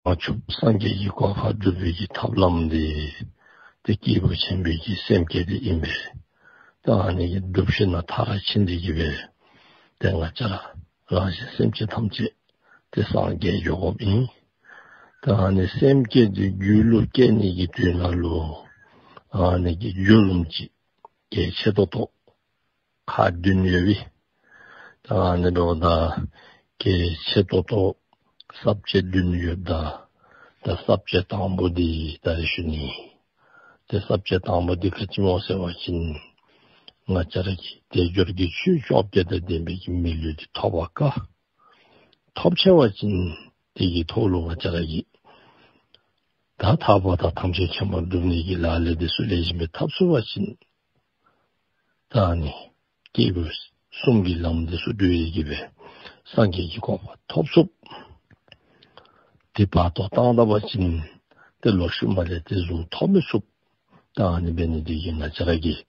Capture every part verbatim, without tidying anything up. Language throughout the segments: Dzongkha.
བྱང་ཆུབ་སངས་རྒྱས་ཀྱི་གོ་འཕང་སྒྲུབ་པའི་གི་ཐབས་ལམ་འདི་ཏེ་སྐྱེས་བུ་ཆེན་པོའི་གི་སེམས་བསྐྱེད་འདི་ཨིན་པས། ད་ཨ་ནི་གི་སྒྲུབ་ཞིནམ་ལས་མཐར་ཕྱིན་ཏེ་གི་སྦེ་ཏེ་ང་བཅས་ར་རང་གཞན་སེམས་ཅན་ཐམས་ཅད་ཏེ་སངས་རྒྱས་འགྱོ་དགོཔ་ཨིན། ད་ཨ་ནི་སེམས་བསྐྱེད་འདི་རྒྱུད་ལུ་སྐྱེ་ནི་གི་དོན་ལུ་ཨ་ནི་གི་རྒྱུ་བཟུམ་ཅིག་གལ་ཆེ་ཏོག་ཏོ་ཁག་བདུན་ཡོད་པས། ད་ཨ་ནི་འབདཝ་ད་གལ་ཆེ་ཏོག་ཏོ་ས་བཅད་བདུན་ཡོདཔ་ད་ད་ས་བཅད་དང་པོ་འདི་ད་རེས་ཞུ་ནི། ཏེ་ས་བཅད་དང་པོ་འདི་ག་ཅི་སྨོ་ཟེར་བ་ཅིན་ང་བཅས་ར་གིས་དལ་འབྱོར་གྱི་ཆོས་བཅོ་བརྒྱད་དང་ལྡན་པའི་གི་མི་ལུས་འདི་ཐོབ་པར་དཀའ། ཐོབ་ཆེ་བ་ཅིན་དེ་གི་ཐོག་ལུ་ང་བཅས་ར་གིས་ད་ཐར་པ་དང་ཐམས་ཅད་མཁྱེན་པར་འགྲུབ་ནི་གི་ལག་ལེན་འདི་ཚུ་ལེགས་ཤོམ་སྦེ་འཐབ་ཚུགས་པ་ཅིན་ད་ཨ་ནི་སྐྱེས་བུ་གསུམ་གྱི་ལམ་འདི་ཚུ་བགྲོད་དེ་གི་སྦེ་སངས་རྒྱས་ཀྱི་གོ་འཕང་ཐོབ་ཚུགས། དེ་བར་དོ་བཏང་ད་པ་ཅིན་ཏེ་ལོག་ཤུལ་མ་ལས་ཏེ་གཟུགས་ཐོབ་མི་ཚུགས། ད་ཨ་ནི་འབད་ནི་འདི་གིས་ང་བཅས་ར་གིས་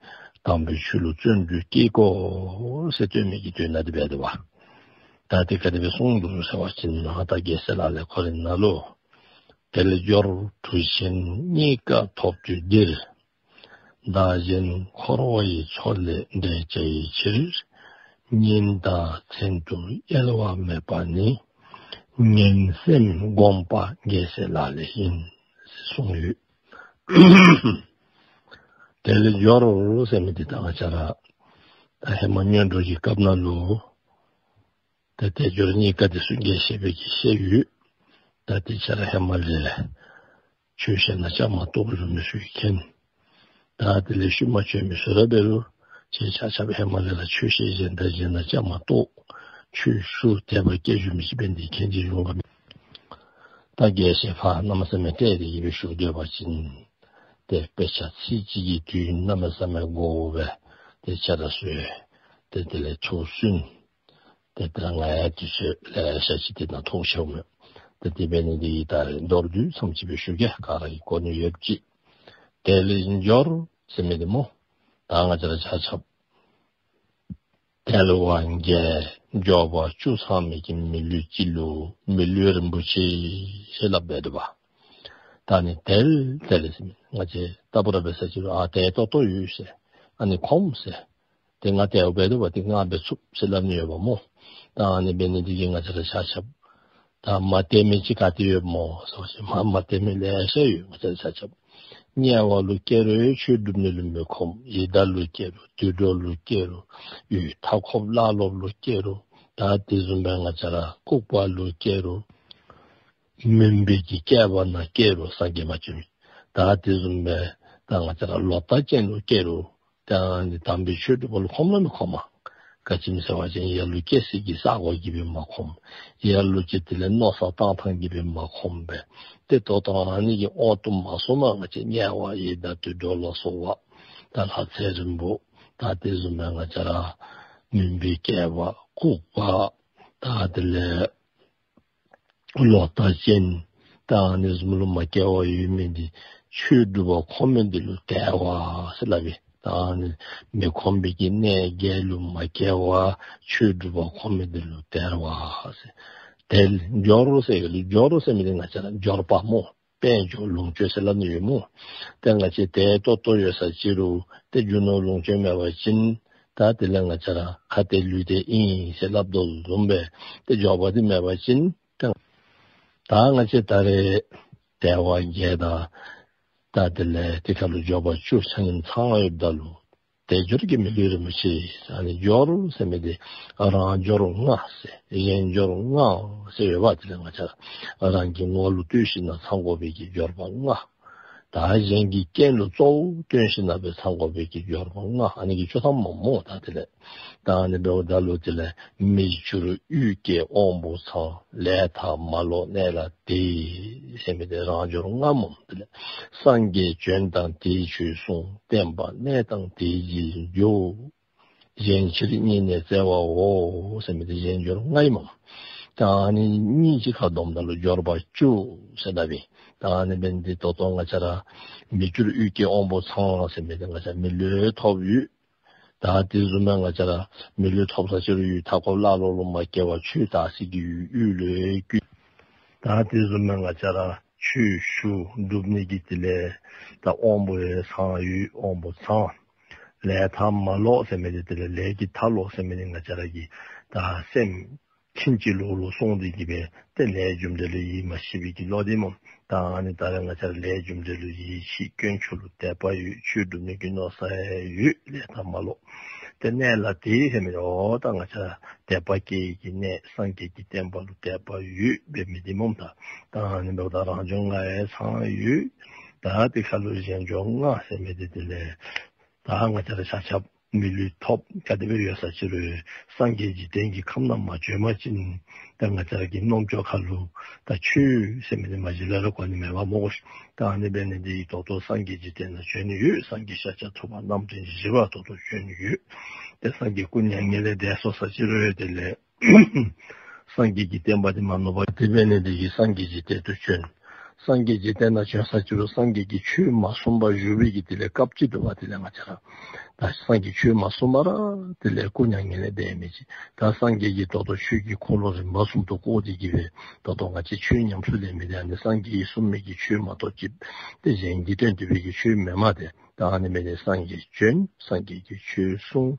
དམ་པའི་ཆོས་ལུ་བརྩོན་འགྲུས་བསྐྱེད་དགོ་ཟེར་སྟོན་ནི་གི་དོན་དག་འདི་འབད་དེ་འབད། ད་དེ་ག་དེ་སྦེ་གསུངས་འདུག་ཟེར་བ་ཅིན་ད་རྒྱལ་སྲས་ལག་ལེན་ཁོ་རའི་ནང་ལུ་དལ་འབྱོར་གྲུ་ཆེན་རྙེད་དཀའ་ཐོབ་དུས་འདིར། བདག་གཞན་འཁོར་བ་ཡི་མཚོ་ལས་བསྒྲལ་བྱ་ཡི་ཕྱིར། གཉེན་དག་མཚན་དུ་གཡེལ་བ་མེད་པ་ནི། ངན་སེམས་བསྒོམ་པ་རྒྱལ་སྲས་ལག་ལེན་ཡིན། ཟེར་གསུངས་ཡོད། དལ་འབྱོར་ཟེར་མི་འདི་ད་ང་བཅས་ར་ད་ཧེ་མ་སྔོན་འགྲོ་གི་སྐབས་ནང་ལུ་ད་དལ་འབྱོར་རྙེད་དཀའ་འདི་ཚུ་རྒྱས་བཤད་སྦེ་གི་བཤད་ཡོད། ད་དེ་ཆ་ར་ཧེ་མ་ལས་ཆོས་བཤད་ན་བཅའ་མར་གཏོགས་ཟེར་མི་ཚུ་གིས་མཁྱེན། ད་དེ་ལས་ཤུལ་མ་བྱོན་མི་ཚུ་ར་འབད་རུང་ཁྱེད་ཆ་ཁྱབ་ཧེ་མ་ལས་ར་ཆོས་བཤད་གཞན་དང་གཞན་ན་བཅའ་མར་གཏོགས་ཆོས་ཚུ་དད་པ་སྐྱེ་བཅུག་མི་ཅིག་འབད་ནི་འདི་མཁྱེན་ཅི་འོང་ག་མེད། ད་རྒྱས་བཤད་ཕར་གནམ་མེད་ས་མེད་བཀྲལ་ཏེ་གི་སྦེ་ཞུ་སྡོད་པ་ཅིན་ཏེ་དཔེ་ཆ་ཚིག་གཅིག་གི་དུས་གནམ་མེད་ས་མེད་འགོར་བས། ཏེ་ཆ་ར་ཚུ་ཏེ་དེ་ལས་ཐུགས་སུན། ཏེ་ད་ང་ཡང་དུས་ཚོད་ལེ་ཤ་ཅིག་དེ་ནང་ཐོགས་ཆེཝ་མས། ཏེ་དེ་འབད་ནི་འདི་གིས་ད་རེས་མདོར་བསྡུས་ཙམ་ཅིག་སྦེ་ཞུ་གེ། ག་ར་གིས་གོ་ནི་ཡོདཔ་ཅིག། དལ་འབྱོར་ཟེར་མི་འདི་སྨོ། ད་ང་བཅས་ར་ཆ་ཁྱབ་དལ་བ་བརྒྱད་འབྱོར་པ་བཅུ་ཚང་མི་གི་མི་ལུས་ཅིག་ལུ་མི་ལུས་རིན་པོ་ཆེ་ཟེར་སླབ་འབད་དོ་བ། ད་ཨ་ནི་དལ་དལ་ཟེར་མི་ང་བཅས་ལྟ་བུ་ར་འབད་ས་ཅིག་རུང་ཨ་དལ་ཏོག་ཏོ་ཡོད་ཟེར། ཨ་ནི་ཁོམ་ཟེར། ཏེ་ང་དལཝ་འབད་དོ་བ་ཏེ་ང་འབད་ཚུགས་ཟེར་སླབ་ནི་ཡོདཔ་སྨོ། ད་ཨ་ནི་འབད་ནི་འདི་གིས་ང་བཅས་ར་ཆ་ཁྱབ་ད་མ་དལ་མི་ཅིག་ག་ཏེ་ཡོདཔ་སྨོ་ཟེར་བ་ཅིན་མ་མ་དལ་མི་ལེ་ཤ་ཡོད། ང་བཅས་ར་ཆ་ཁྱབ་དམྱལ་བ་ལུ་སྐྱེ་རུང་ཆོས་སྒྲུབ་ནི་ལུ་མི་ཁོམ། ཡི་དྭགས་ལུ་སྐྱེ་རུང་དུད་འགྲོ་ལུ་སྐྱེ་རུང་ཡུལ་མཐའ་འཁོབ་ཀླ་ཀློ་ལུ་སྐྱེ་རུང་ད་དེ་བཟུམ་སྦེ་ང་བཅས་ར་ལྐུགས་པ་ལུ་སྐྱེ་རུང་མུན་པའི་གི་བསྐལ་པ་ནང་སྐྱེ་རུང་སངས་རྒྱས་མ་བྱོན་མི་ད་དེ་བཟུམ་སྦེ་ད་ང་བཅས་ར་ལོག་ལྟ་ཅན་ལུ་སྐྱེ་རུང་ད་ཨ་ནི་དམ་པའི་ཆོས་སྒྲུབ་པ་ལུ་ཁོམ་ལོ་མི་ཁོམ་མས། ག་ཅི་སྨོ་ཟེར་བ་ཅིན་ཡར་ལུ་སྐྱེ་སའི་གི་ས་གོ་གིས་སྦེ་མ་ཁོམ། ཡར་ལུ་ཅིག་དེ་ལས་མནོ་བསམ་བཏང་ཐངས་ཀྱིས་སྦེ་མ་ཁོམ་སྦེ། ཏེ་ད་ལྟོ་ཨ་ནི་གི་དབང་དུ་མ་སོང་ན་ང་བཅས་དམྱལ་བ་ཡི་དྭགས་དུད་འགྲོ་ལ་སོགས་པ་ད་ལྷ་ཚེ་རིང་པོ་ད་དེ་བཟུམ་སྦེ་ང་བཅས་ར་མུན་པའི་བསྐལ་པ་ལྐུགས་པ་ད་དེ་ལས་ལོག་ལྟ་ཅན་ད་ཨ་ནི་བཟུམ་ལུ་མ་སྐྱེ་བར་ཡོད་མི་འདི་ཆོས་སྒྲུབ་པར་ཁོམ་མི་འདི་ལུ་དལ་བ་ཟེར་སླབ་ཨིན། ད་ཨ་ནི་མི་ཁོམ་པའི་གི་གནས་བརྒྱད་ལུ་མ་སྐྱེ་བར་ཆོས་སྒྲུབ་པར་ཁོམ་མི་འདི་ལུ་དལ་བ་ཟེར། དལ་འབྱོར་ཟེར་གི་ལུ་འབྱོར་ཟེར་མི་འདི་ང་བཅས་ར་འབྱོར་པ་སྨོ། དཔལ་འབྱོར་ལོངས་སྤྱོད་ཟེར་སླབ་ནི་ཡོད་སྨོ། ཏེ་ང་བཅས་དལ་ཏོག་ཏོ་ཡོད་ས་ཅིག་རུང་ཏེ་རྒྱུ་ནོར་ལོངས་སྤྱོད་མེད་པ་ཅིན་ད་དེ་ལས་ང་བཅས་ར་ཁ་ཏ་ལུས་ཏེ་ཨིན་ཟེར་སླབ་དོ་བཟུམ་སྦེ་ཏེ་འབྱོར་པ་འདི་མེད་པ་ཅིན་ཏེ་ད་ང་བཅས་ད་རེས་དལ་བ་བརྒྱད་དང་ད་དེ་ལས་དེ་ཁར་ལུ་འབྱོར་པ་བཅུ་ཆ་མཉམ་ཚང་ཡོདཔ་ད་ལུ་དལ་འབྱོར་གྱི་མི་ལུས་རིན་པོ་ཆེ། ཨ་ནི་འབྱོར་ཟེར་མི་འདི་རང་འབྱོར་ལྔ་ཟེར་གཞན་འབྱོར་ལྔ་ཟེར་ཡོད་པ། དེ་ལས་ང་བཅས་རང་གི་ངོ་ལུ་ལྟོས་ཞིནམ་ལས་ཚང་དགོ་པའི་གི་འབྱོར་པ་ལྔ། ད་གཞན་གྱི་རྐྱེན་ལུ་གཙོ་བོ་བརྟེན་ཞིནམ་ལས་ཚང་དགོ་པའི་གི་འབྱོར་པ་ལྔ། ཨ་ནི་གི་བཅུ་ཐམ་མས་སྨོ། ད་དེ་ལས་ད་ཨ་ནི་འབདཝ་ད་ལུ་དེ་ལས་མི་འགྱུར་དབུས་སྐྱེ་དབང་པོ་ཚང་། ལས་མཐའ་མ་ལོག་གནས་ལ་དེ་ཡི་ཟེར་མི་འདི་རང་འབྱོར་ལྔ་མས། དེ་ལས་སངས་རྒྱས་བྱོན་དང་དེས་ཆོས་གསུངས། བསྟན་པ་གནས་དང་དེས་རྗེས་འཇུག། གཞན་ཕྱིར་གཉིས་ནས་བརྩེ་བའོ་ཟེར་མི་འདི་གཞན་འབྱོར་ལྔ་ཨིན་མས། ད་ཨ་ནི་གཉིས་གཅིག་ཁར་བསྡོམས་ད་ལུ་འབྱོར་པ་བཅུ་ཟེར་སླབ་ཨིན། ད་ཨ་ནི་འབད་ནི་འདི་ད་ལྟོ་ང་བཅས་ར་མི་འགྱུར་དབུས་སྐྱེ་དབང་པོ་ཚང་ཟེར་མི་འདི་ང་བཅས་མི་ལུས་ཐོབ་ཡོད། ད་དེ་བཟུམ་སྦེ་ང་བཅས་ར་མི་ལུས་ཐོབ་ས་ཅིག་རུང་ཡུལ་མཐའ་འཁོབ་ཀླ་ཀློ་ལུ་མ་སྐྱེ་བར་ཆོས་དར་སའི་གི་ཡུལ་ལུ་སྐྱེ། ད་དེ་བཟུམ་མའི་ང་བཅས་ར་ཆོས་ཞུ་སྒྲུབ་ནི་གི་དེ་ལས་ད་དབང་པོ་ཡང་ཚང་ཡོད། དབང་པོ་ཚང་། ལས་མཐའ་མ་ལོག་ཟེར་མི་དེ་དེ་ལས་ལས་ཀྱི་མཐའ་ལོག་ཟེར་མི་དེ་ང་བཅས་ར་གི་ད་སེམས་ཕྱིན་ཅི་ལོག་ལུ་སོང་སྟེ་གི་སྦེ་ཏེ་ལས་རྒྱུ་འབྲས་ལུ་ཡིད་མ་ཆེས་པའི་གི་བློ་དེ་སྨོ། ད་ཨ་ནི་ད་རེས་ང་བཅས་ར་ལས་རྒྱུ་འབྲས་ལུ་ཡིད་ཆེས། དཀོན་མཆོག་ལུ་དད་པ་ཡོད། ཆོས་སྒྲུབ་ནི་གི་མནོ་བསམ་ཡོད། ལས་མཐའ་མ་ལོག། ཏེ་གནས་ལ་དེ་ཟེར་མི་འོ་ད་ང་བཅས་ར་དད་པ་སྐྱེ་ཡི་གི་གནས། སངས་རྒྱས་ཀྱི་བསྟན་པ་ལུ་དད་པ་ཡོད་འབད་མི་དེ་སྨོ། ད་ད་ཨ་ནི་འབདཝ་ད་རང་འབྱོར་ལྔ་ཡང་ཚང་ཡོད། ད་དེ་ཁར་ལུ་གཞན་འབྱོར་ལྔ་ཟེར་མི་དེ་དེ་ལས་ད་ང་བཅས་ར་ཆ་ཁྱབ་མི་ལུས་ཐོབ་ག་དེ་སྦེ་ཡོད་ས་ཅི་རུང་སངས་རྒྱས་འཇིག་རྟེན་གྱི་ཁམས་ནང་མ་བྱོན་པ་ཅིན་ད་ང་བཅས་ར་གི་རྣམ་ཅོ་ཁར་ལུ་ད་ཆོས་ཟེར་མི་དེ་མ་གཞི་ལས་ར་གོ་ནི་མེད་པ་སྨོ་གོ་ཤིག། ད་ཨ་ནི་འབད་ནི་དེ་གིས་ད་ལྟོ་སངས་རྒྱས་འཇིག་རྟེན་ནང་བྱོན་ནི་ཡོད། སངས་རྒྱས་ཤཱཀྱ་ཐུབ་པ་རྣམ་འདྲེན་བཞི་པ་ད་ལྟོ་བྱོན་ནི་ཡོད། ཏེ་སངས་རྒྱས་སྐུ་མྱ་ངན་ལས་འདས་སོང་ས་ཅི་རུང་དེ་ལས་སངས་རྒྱས་ཀྱི་བསྟན་པ་དེ་མ་ནུབ་པར་དེ་འབད་ནི་དེ་གིས་སངས་རྒྱས་འཇིག་རྟེན་དུ་བྱོན། སངས་རྒྱས་འཇིག་རྟེན་ནང་བྱོན་ས་ཅི་རུང་སངས་རྒྱས་ཀྱིས་ཆོས་མ་གསུངས་པར་བཞུགས་པའི་གི་དེ་ལས་སྐབས་ཅིག་འདུག་པ། དེ་ལས་ང་བཅས་ར་ད་སངས་རྒྱས་ཆོས་མ་གསུངས་པར་དེ་ལས་སྐུ་མྱ་ངན་ལས་འདས་མི་ཅིག། ད་སངས་རྒྱས་ཀྱིས་ད་ལྟོ་ཆོས་ཀྱི་འཁོར་ལོ་རིམ་པ་གསུམ་དུ་བསྐོར་ཏེ་གི་སྦེ་ད་ལྟོ་ང་བཅས་ཆོས་ཉམས་སུ་ལེན་མི་དེ་ཨ་ནི་སངས་རྒྱས་ཀྱིས་གསུངས་མི་གི་ཆོས་མ་གཏོགས་ཅིག་ཏེ་གཞན་གྱིས་སྟོན་ཏེ་འབད་གི་ཆོས་མེན་མས་ཏེ། ད་ཨ་ནི་འབད་ནི་སངས་རྒྱས་བྱོན། སངས་རྒྱས་ཀྱིས་ཆོས་གསུངས།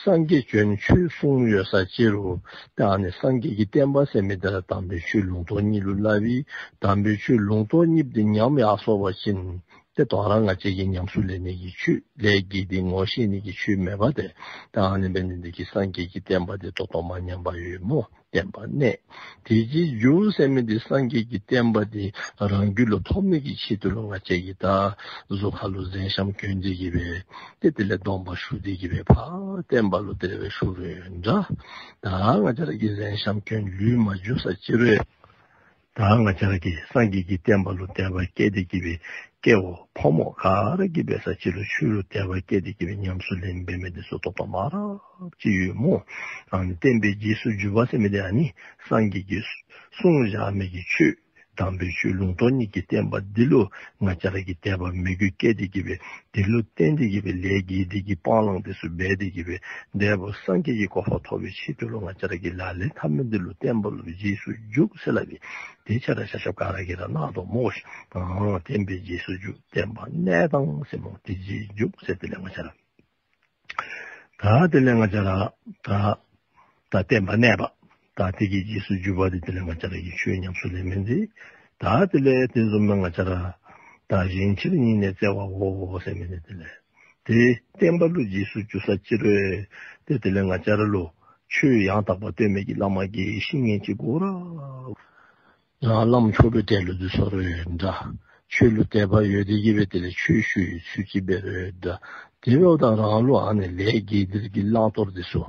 སངས་རྒྱས་བྱོན་ཆོས་གསུངས་ཡོད་ས་ཅི་རུང་ད་ཨ་ནི་སངས་རྒྱས་ཀྱི་བསྟན་པ་ཟེར་མི་དེ་ར་དམ་པའི་ཆོས་ལུང་རྟོགས་གཉིས་ལུ་བསླབ་པས། དམ་པའི་ཆོས་ལུང་རྟོགས་གཉིས་དེ་ཉམས་ཡར་སོང་པ་ཅིན་ཏེ་དོ་རུང་ང་བཅས་ཀྱིས་ཉམས་སུ་ལེན་ནི་གི་ཆོས་ལས་ཀྱི་དེ་ངོ་ཤེས་ནི་གི་ཆོས་མེད་པ་ཏེ། ད་ཨ་ནི་འབད་ནི་དེ་གིས་སངས་རྒྱས་ཀྱི་བསྟན་པ་དེ་ད་ལྟོ་མ་ཉམས་པར་ཡོད་སྨོ། བསྟན་པ་གནས། དེ་རྗེས་འཇུག་ཟེར་མི་དེ་སངས་རྒྱས་ཀྱི་བསྟན་པ་དེ་རང་རྒྱུད་ལུ་ཐོབ་ནི་གི་ཆེད་དུ་ལུ་ང་བཅས་ཀྱིས་ད་གཟུགས་ཁར་ལུ་གཟན་ཤམ་གྱོན་ཏེ་གི་སྦེ་ཏེ་དེ་ལས་སྡོམ་པ་ཞུ་སྟེ་གི་སྦེ་ཕར་བསྟན་པ་ལུ་དེ་སྦེ་ཞུགས་རུང་འདྲ། ད་ང་བཅས་ར་གིས་གཟན་ཤམ་གྱོན་ལུས་མ་འཇུ་ས་ཅི་རུང་ད་ང་བཅས་ར་གིས་སངས་རྒྱས་ཀྱི་བསྟན་པ་ལུ་དད་པ་བསྐྱེད་དེ་གི་སྦེ་སྐྱེ་བོ་ཕོ་མོ་ག་ར་གིས་འབད་ས་ཅི་རུང་ཆོས་ལུ་དད་པ་བསྐྱེད་དེ་གི་སྦེ་ཉམས་སུ་ལེན་འབད་མི་དེ་ཚུ་ད་ལྟོ་མང་རབས་ཅིག་ཡོད་སྨོ། ཨ་ནི་བསྟན་པའི་རྗེས་སུ་འཇུག་པ་ཟེར་མི་དེ་ཨ་ནི་སངས་རྒྱས་ཀྱིས་གསུངས་བཞག་མི་གི་ཆོས་དམ་པའི་ཆོས་ལུང་རྟོགས་གཉིས་ཀྱི་བསྟན་པ་འདི་ལུ་ང་བཅས་ར་གིས་དད་པ་མོས་གུས་བསྐྱེད་དེ་གི་སྦེ་དེ་ལུ་བརྟེན་ཏེ་གི་སྦེ་ལས་ཀྱི་དེ་གི་སྤང་བླང་དེ་ཚུ་འབད་དེ་གི་སྦེ་འབྲས་བུ་སངས་རྒྱས་ཀྱི་གོ་འཕང་ཐོབ་པའི་ཆེད་དུ་ལུ་ང་བཅས་ར་གིས་ལག་ལེན་འཐབ་མི་འདི་ལུ་བསྟན་པ་ལུ་རྗེས་སུ་འཇུག་ཟེར་སླབ་ཨིན། དེ་ཆ་ར་ཆ་ཁྱབ་ག་ར་གིས་ར་གནང་དོ་སྨོ་ཤིག། ཨ་བསྟན་པའི་རྗེས་སུ་འཇུག། བསྟན་པ་གནས་དང་ཟེར་སྨོ། དེ་རྗེས་འཇུག་ཟེར་དེ་ལས་ང་བཅས་ར་ད་དེ་ལས་ང་བཅས་ར་ད་ད་བསྟན་པ་གནས་པ་ད་དེ་གི་རྗེས་སུ་འཇུག་པ་དེ་དེ་ལས་ང་བཅས་ར་གིས་ཆོས་ཉམས་སུ་ལེན་མི་འདི་ད་དེ་ལས་དེ་བཟུམ་མའི་ང་བཅས་ར་ད་གཞན་ཕྱིར་སྙིང་ནས་བརྩེ་བའོ་ཟེར་མི་འདི་དེ་ལས་དེ་བསྟན་པ་ལུ་རྗེས་སུ་འཇུག་ས་ཅི་རུང་ཏེ་དེ་ལས་ང་བཅས་ར་ལུ་ཆོས་ཡང་དག་པ་སྟོན་མི་གི་བླ་མ་དགེ་བའི་བཤེས་གཉེན་ཅིག་དགོ་ར། རང་བླམ་ཆོས་པའི་གྲལ་ལུ་འདི་ཚུ་རུང་འདྲ། ཆོས་ལུ་དད་པ་ཡོད་དེ་གི་སྦེ་དེ་ལས་ཆོས་ཞུ་བའི་ཚུལ་ཅིག་འབད་རུང་འདྲ། དེ་འབདཝ་ད་རང་ལུ་ཨ་ནི་ལས་དགེ་སྡིག་གི་བླང་དོར་འདི་ཚུ་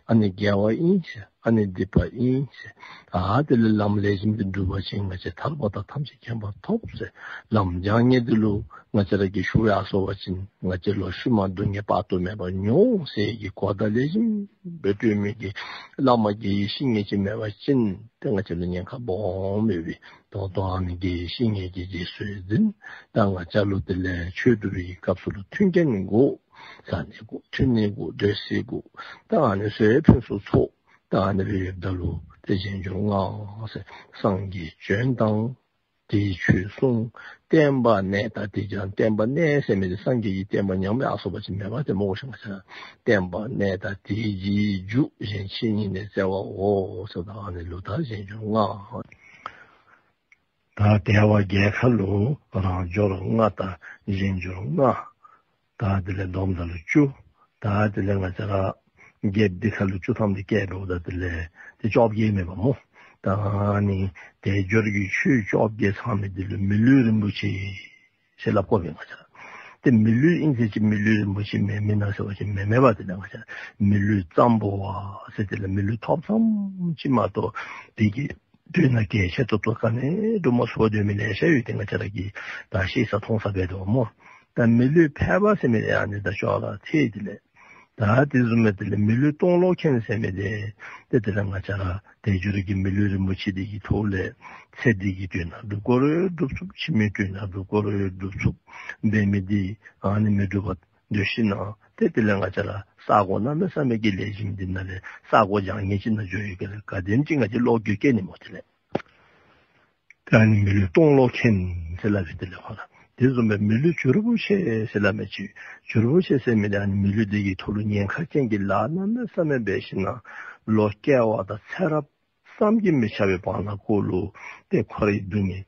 ཨ་ནི་དགེ་བ་ཨིན་ཟེར་ཨ་ནི་སྡིག་པ་ཨིན་ཟེར། ཨ་དེ་ལས་ལམ་ལེགས་ཤོམ་འདི་སྒྲུབ་པ་ཅིན་ང་བཅས་ཐར་པ་དང་ཐམས་ཅད་མཁྱེན་པ་ཐོབ་ཟེར། ལམ་བྱང་ཉེས་འདི་ལུ་ང་བཅས་ར་གིས་ཞུགས་ཡར་སོང་པ་ཅིན་ང་བཅས་ལུ་ཤུལ་མ་སྡུག་བསྔལ་དཔག་ཏུ་མེད་པ་མྱོང་ཟེར་གྱི་གོ་བརྡ་ལེགས་ཤོམ་སྦེ་སྤྲོད་མི་གི་བླ་མ་དགེ་བའི་བཤེས་གཉེན་ཅིག་མེད་པ་ཅིན་ཏེ་ང་བཅས་ལུ་ཉེན་ཁ་སྦོམ་ཡོད་པས། ད་ལྟོ་ཨ་ནི་དགེ་བའི་བཤེས་གཉེན་གྱིས་རྗེས་སུ་ཡི་འཛིན། ད་ང་བཅས་ལུ་དེ་ལས་ཆོས་སྒྲུབ་པའི་སྐབས་སུ་ལུ་མཐུན་རྐྱེན་དགོ། བཟའ་ནི་དགོ། འཐུང་ནི་དགོ། སྡོད་ས་དགོ། ད་ཨ་ནི་ཚུ་ཡང་ཕུན་སུམ་ཚོགས། ད་ཨ་ནི་སྦེ་ཡོདཔ་ད་ལུ་ཏེ་གཞན་འབྱོར་ལྔ་ཟེར་སངས་རྒྱས་བྱོན་དང་དེས་ཆོས་གསུངས། བསྟན་པ་གནས། ད་དེ་ཀྱང་བསྟན་པ་གནས་ཟེར་མི་དེ་སངས་རྒྱས་ཀྱི་བསྟན་པ་ཉམས་ཡར་སོང་པ་ཅིན་མེད་པ་དེ་སྨོ་ཤིག། ང་བཅས་བསྟན་པ་གནས་དང་དེ་རྗེས་འཇུག། གཞན་ཕྱིར་སྙིང་ནས་བརྩེ་བའོ་ཟེར། ད་ཨ་ནི་ལུ་ད་གཞན་འབྱོར་ལྔ། ད་དལ་བ་བརྒྱད་ཁར་ལུ་རང་འབྱོར་ལྔ་དང་གཞན་འབྱོར་ལྔ། ད་དེ་ལས་སྡོམ་ད་ལུ་བཅུ། ད་དེ་ལས་ང་བཅས་ར་བརྒྱད་འདི་ཁར་ལུ་བཅུ་ཐམ་འདི་བཀལ་འབདཝ་ད་དེ་ལས་ཏེ་བཅོ་བརྒྱད་མེད་པ་སྨོ། ད་ཨ་ནི་དལ་འབྱོར་གྱི་ཆོས་བཅོ་བརྒྱད་ཚང་མི་འདི་ལུ་མི་ལུས་རིན་པོ་ཆེ་ཟེར་སླབ་དགོ་པས། ང་བཅས་ར་ཏེ་མི་ལུས་ཨིན་ཟེར་ཅིག་མི་ལུས་རིན་པོ་ཆེ་མེད་མི་ན་ཟེར་བ་ཅིན་མེད་མེད་པ་དེ་ལས་ང་བཅས་ར་མི་ལུས་ཙམ་པོ་བ་ཟེར་དེ་ལས་མི་ལུས་ཐོབ་ཙམ་ཅིག་མ་གཏོགས་དེ་གི་དོན་ལུ་གལ་ཆེ་ཏོག་ཏོ་ག་ནི་སྒྲུབ་མ་ཚུགས་པར་སྡོད་མི་ལེ་ཤ་ཡོད། དེ་ང་བཅས་ར་གིས་ད་ཤེས་ས་མཐོང་ས་འབད་དོ་སྨོ། ད་མི་ལུས་ཕལ་པ་ཟེར་མི་དེ་ཨ་ནི་ད་ཅོག་ར་འཐད། དེ་ལས་ད་དེ་བཟུམ་མའི་དེ་ལས་མི་ལུས་སྟོང་ལོག་མཁན་ཟེར་མི་དེ་ཏེ་དེ་ལས་ང་བཅས་ར་དལ་འབྱོར་གྱི་མི་ལུས་རིན་པོ་ཆེ་དེ་གི་ཐོག་ལས་ཚེ་འདི་གི་དོན་ལུ་སྒྲུབ་དགོ་རུང་སྒྲུབ་ཚུགས། ཕྱི་མའི་དོན་ལུ་སྒྲུབ་དགོ་རུང་སྒྲུབ་ཚུགས་འབད་མི་དེ་ཨ་ནི་མི་སྒྲུབ་པར་འདོད་ཞིན་ན་ཏེ་དེ་ལས་ང་བཅས་ར་ས་གོ་གནམ་མེད་ས་མེད་ཀྱི་ལེགས་ཤོམ་འདི་ནང་ལས་ས་གོ་བྱང་ཉེས་ཅིག་ནང་འགྱོ་ཡི་ག་ལས་ག་དེམ་ཅིག་ང་བཅས་བློ་འགྱོད་སྐྱེ་ནི་སྨོ། དེ་ལས་ ད་ནི་མི་ལུས་སྟོང་ལོག་མཁན་ཟེར་སླབ་ཨིན། དེ་ལས་ཁོ་ར་དེ་བཟུམ་སྦེ་མི་ལུས་བྱུར་བུ་ཆེ་ཟེར་སླབ་མི་ཅིག། བྱུར་བུ་ཆེ་ཟེར་མི་དེ་ཨ་ནི་མི་ལུས་དེ་གི་ཐོག་ལུ་ཉེན་ཁ་ཅན་གྱི་ལཱ་གནམ་མེད་ས་མེད་འབད་ཞིན་ན་ལོ་བསྐལ་བ་དང་ཚེ་རབས་བསམ་གྱིས་མི་ཁྱབ་པའི་བར་ན་ཁོ་ལུ་ཏེ་འཁོར་བའི་སྡུག་བསྔལ།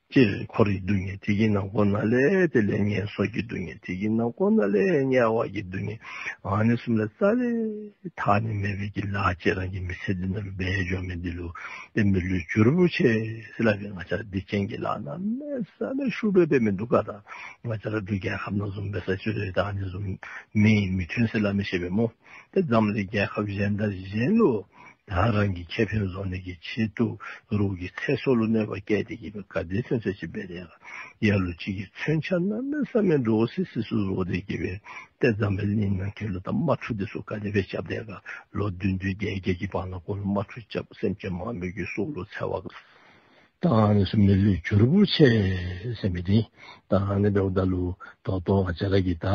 སྤྱིར་འཁོར་བའི་སྡུག་བསྔལ་དེ་གི་ནང་ཁོངས་ནང་ལས་དེ་ལས་ངན་སོང་གི་སྡུག་བསྔལ་དེ་གི་ནང་ཁོངས་ནང་ལས་དམྱལ་བ་གི་སྡུག་བསྔལ་ཨ་ནི་གསུམ་ལས་རྩ་ལས་ཐར་ནི་མེད་པའི་གི་ལཱ་ཅིག་རང་གི་མི་ཚེ་འདི་ནང་ལུ་འབད་འགྱོ་མི་འདི་ལུ་ཏེ་མི་ལུས་བྱུར་བུ་ཆེ་ཟེར་སླབ་ཨིན། ང་བཅས་ར་སྡིག་ཅན་གྱི་ལཱ་གནམ་མེད་ས་མེད་ཤུགས་སྦེ་འབད་མི་འདུག་ག། ད་ང་བཅས་ར་འབྲུག་རྒྱལ་ཁབ་ནང་བཟུམ་འབད་ས་ཅིག་རུང་ད་ཨ་ནི་བཟུམ་མེད་མི་མཐུན་ཟེར་སླབ་མི་ཤེས་པས་སྨོ། ཏེ་འཛམ་གླིང་རྒྱལ་ཁབ་གཞན་དང་གཞན་ལུ་ད་རང་གི་ཁེ་ཕན་བཟོ་ནི་གི་ཆེད་དུ་རོགས་ཀྱི་ཚེ་སྲོག་ལུ་གནོད་པ་བཀལ་ཏེ་གི་སྦེ་ག་དེ་ཚུན་ཚོད་ཅིག་འབད་དེ་ཡར་ལུ་ཅིག་གི་མཚོན་ཆ་གནམ་མེད་ས་མེད་འདྲོག་སི་སི་ཚུ་བཟོ་སྟེ་གི་སྦེ་ཏེ་འཛམ་བུ་གླིང་ནང་འཁོད་ལུ་ད་དམག་འཁྲུག་དེ་ཚུ་ག་དེ་སྦེ་རྐྱབ་དེ་ག་ལོ་བདུན་བདུན་བརྒྱད་བརྒྱད་ཀྱི་བར་ན་ཁོ་ལུ་དམག་འཁྲུག་རྐྱབ་སེམས་ཅན་མང་པོའི་གི་སྲོག་ལུ་འཚེ་བ་ད་ཨ་ནི་ཚུ་མི་ལུས་བྱུར་བུ་ཆེ་ཟེར་མི་འདི། ད་ཨ་ནི་འབདཝ་ད་ལུ་ད་ལྟོ་ང་བཅས་ར་གི་ད་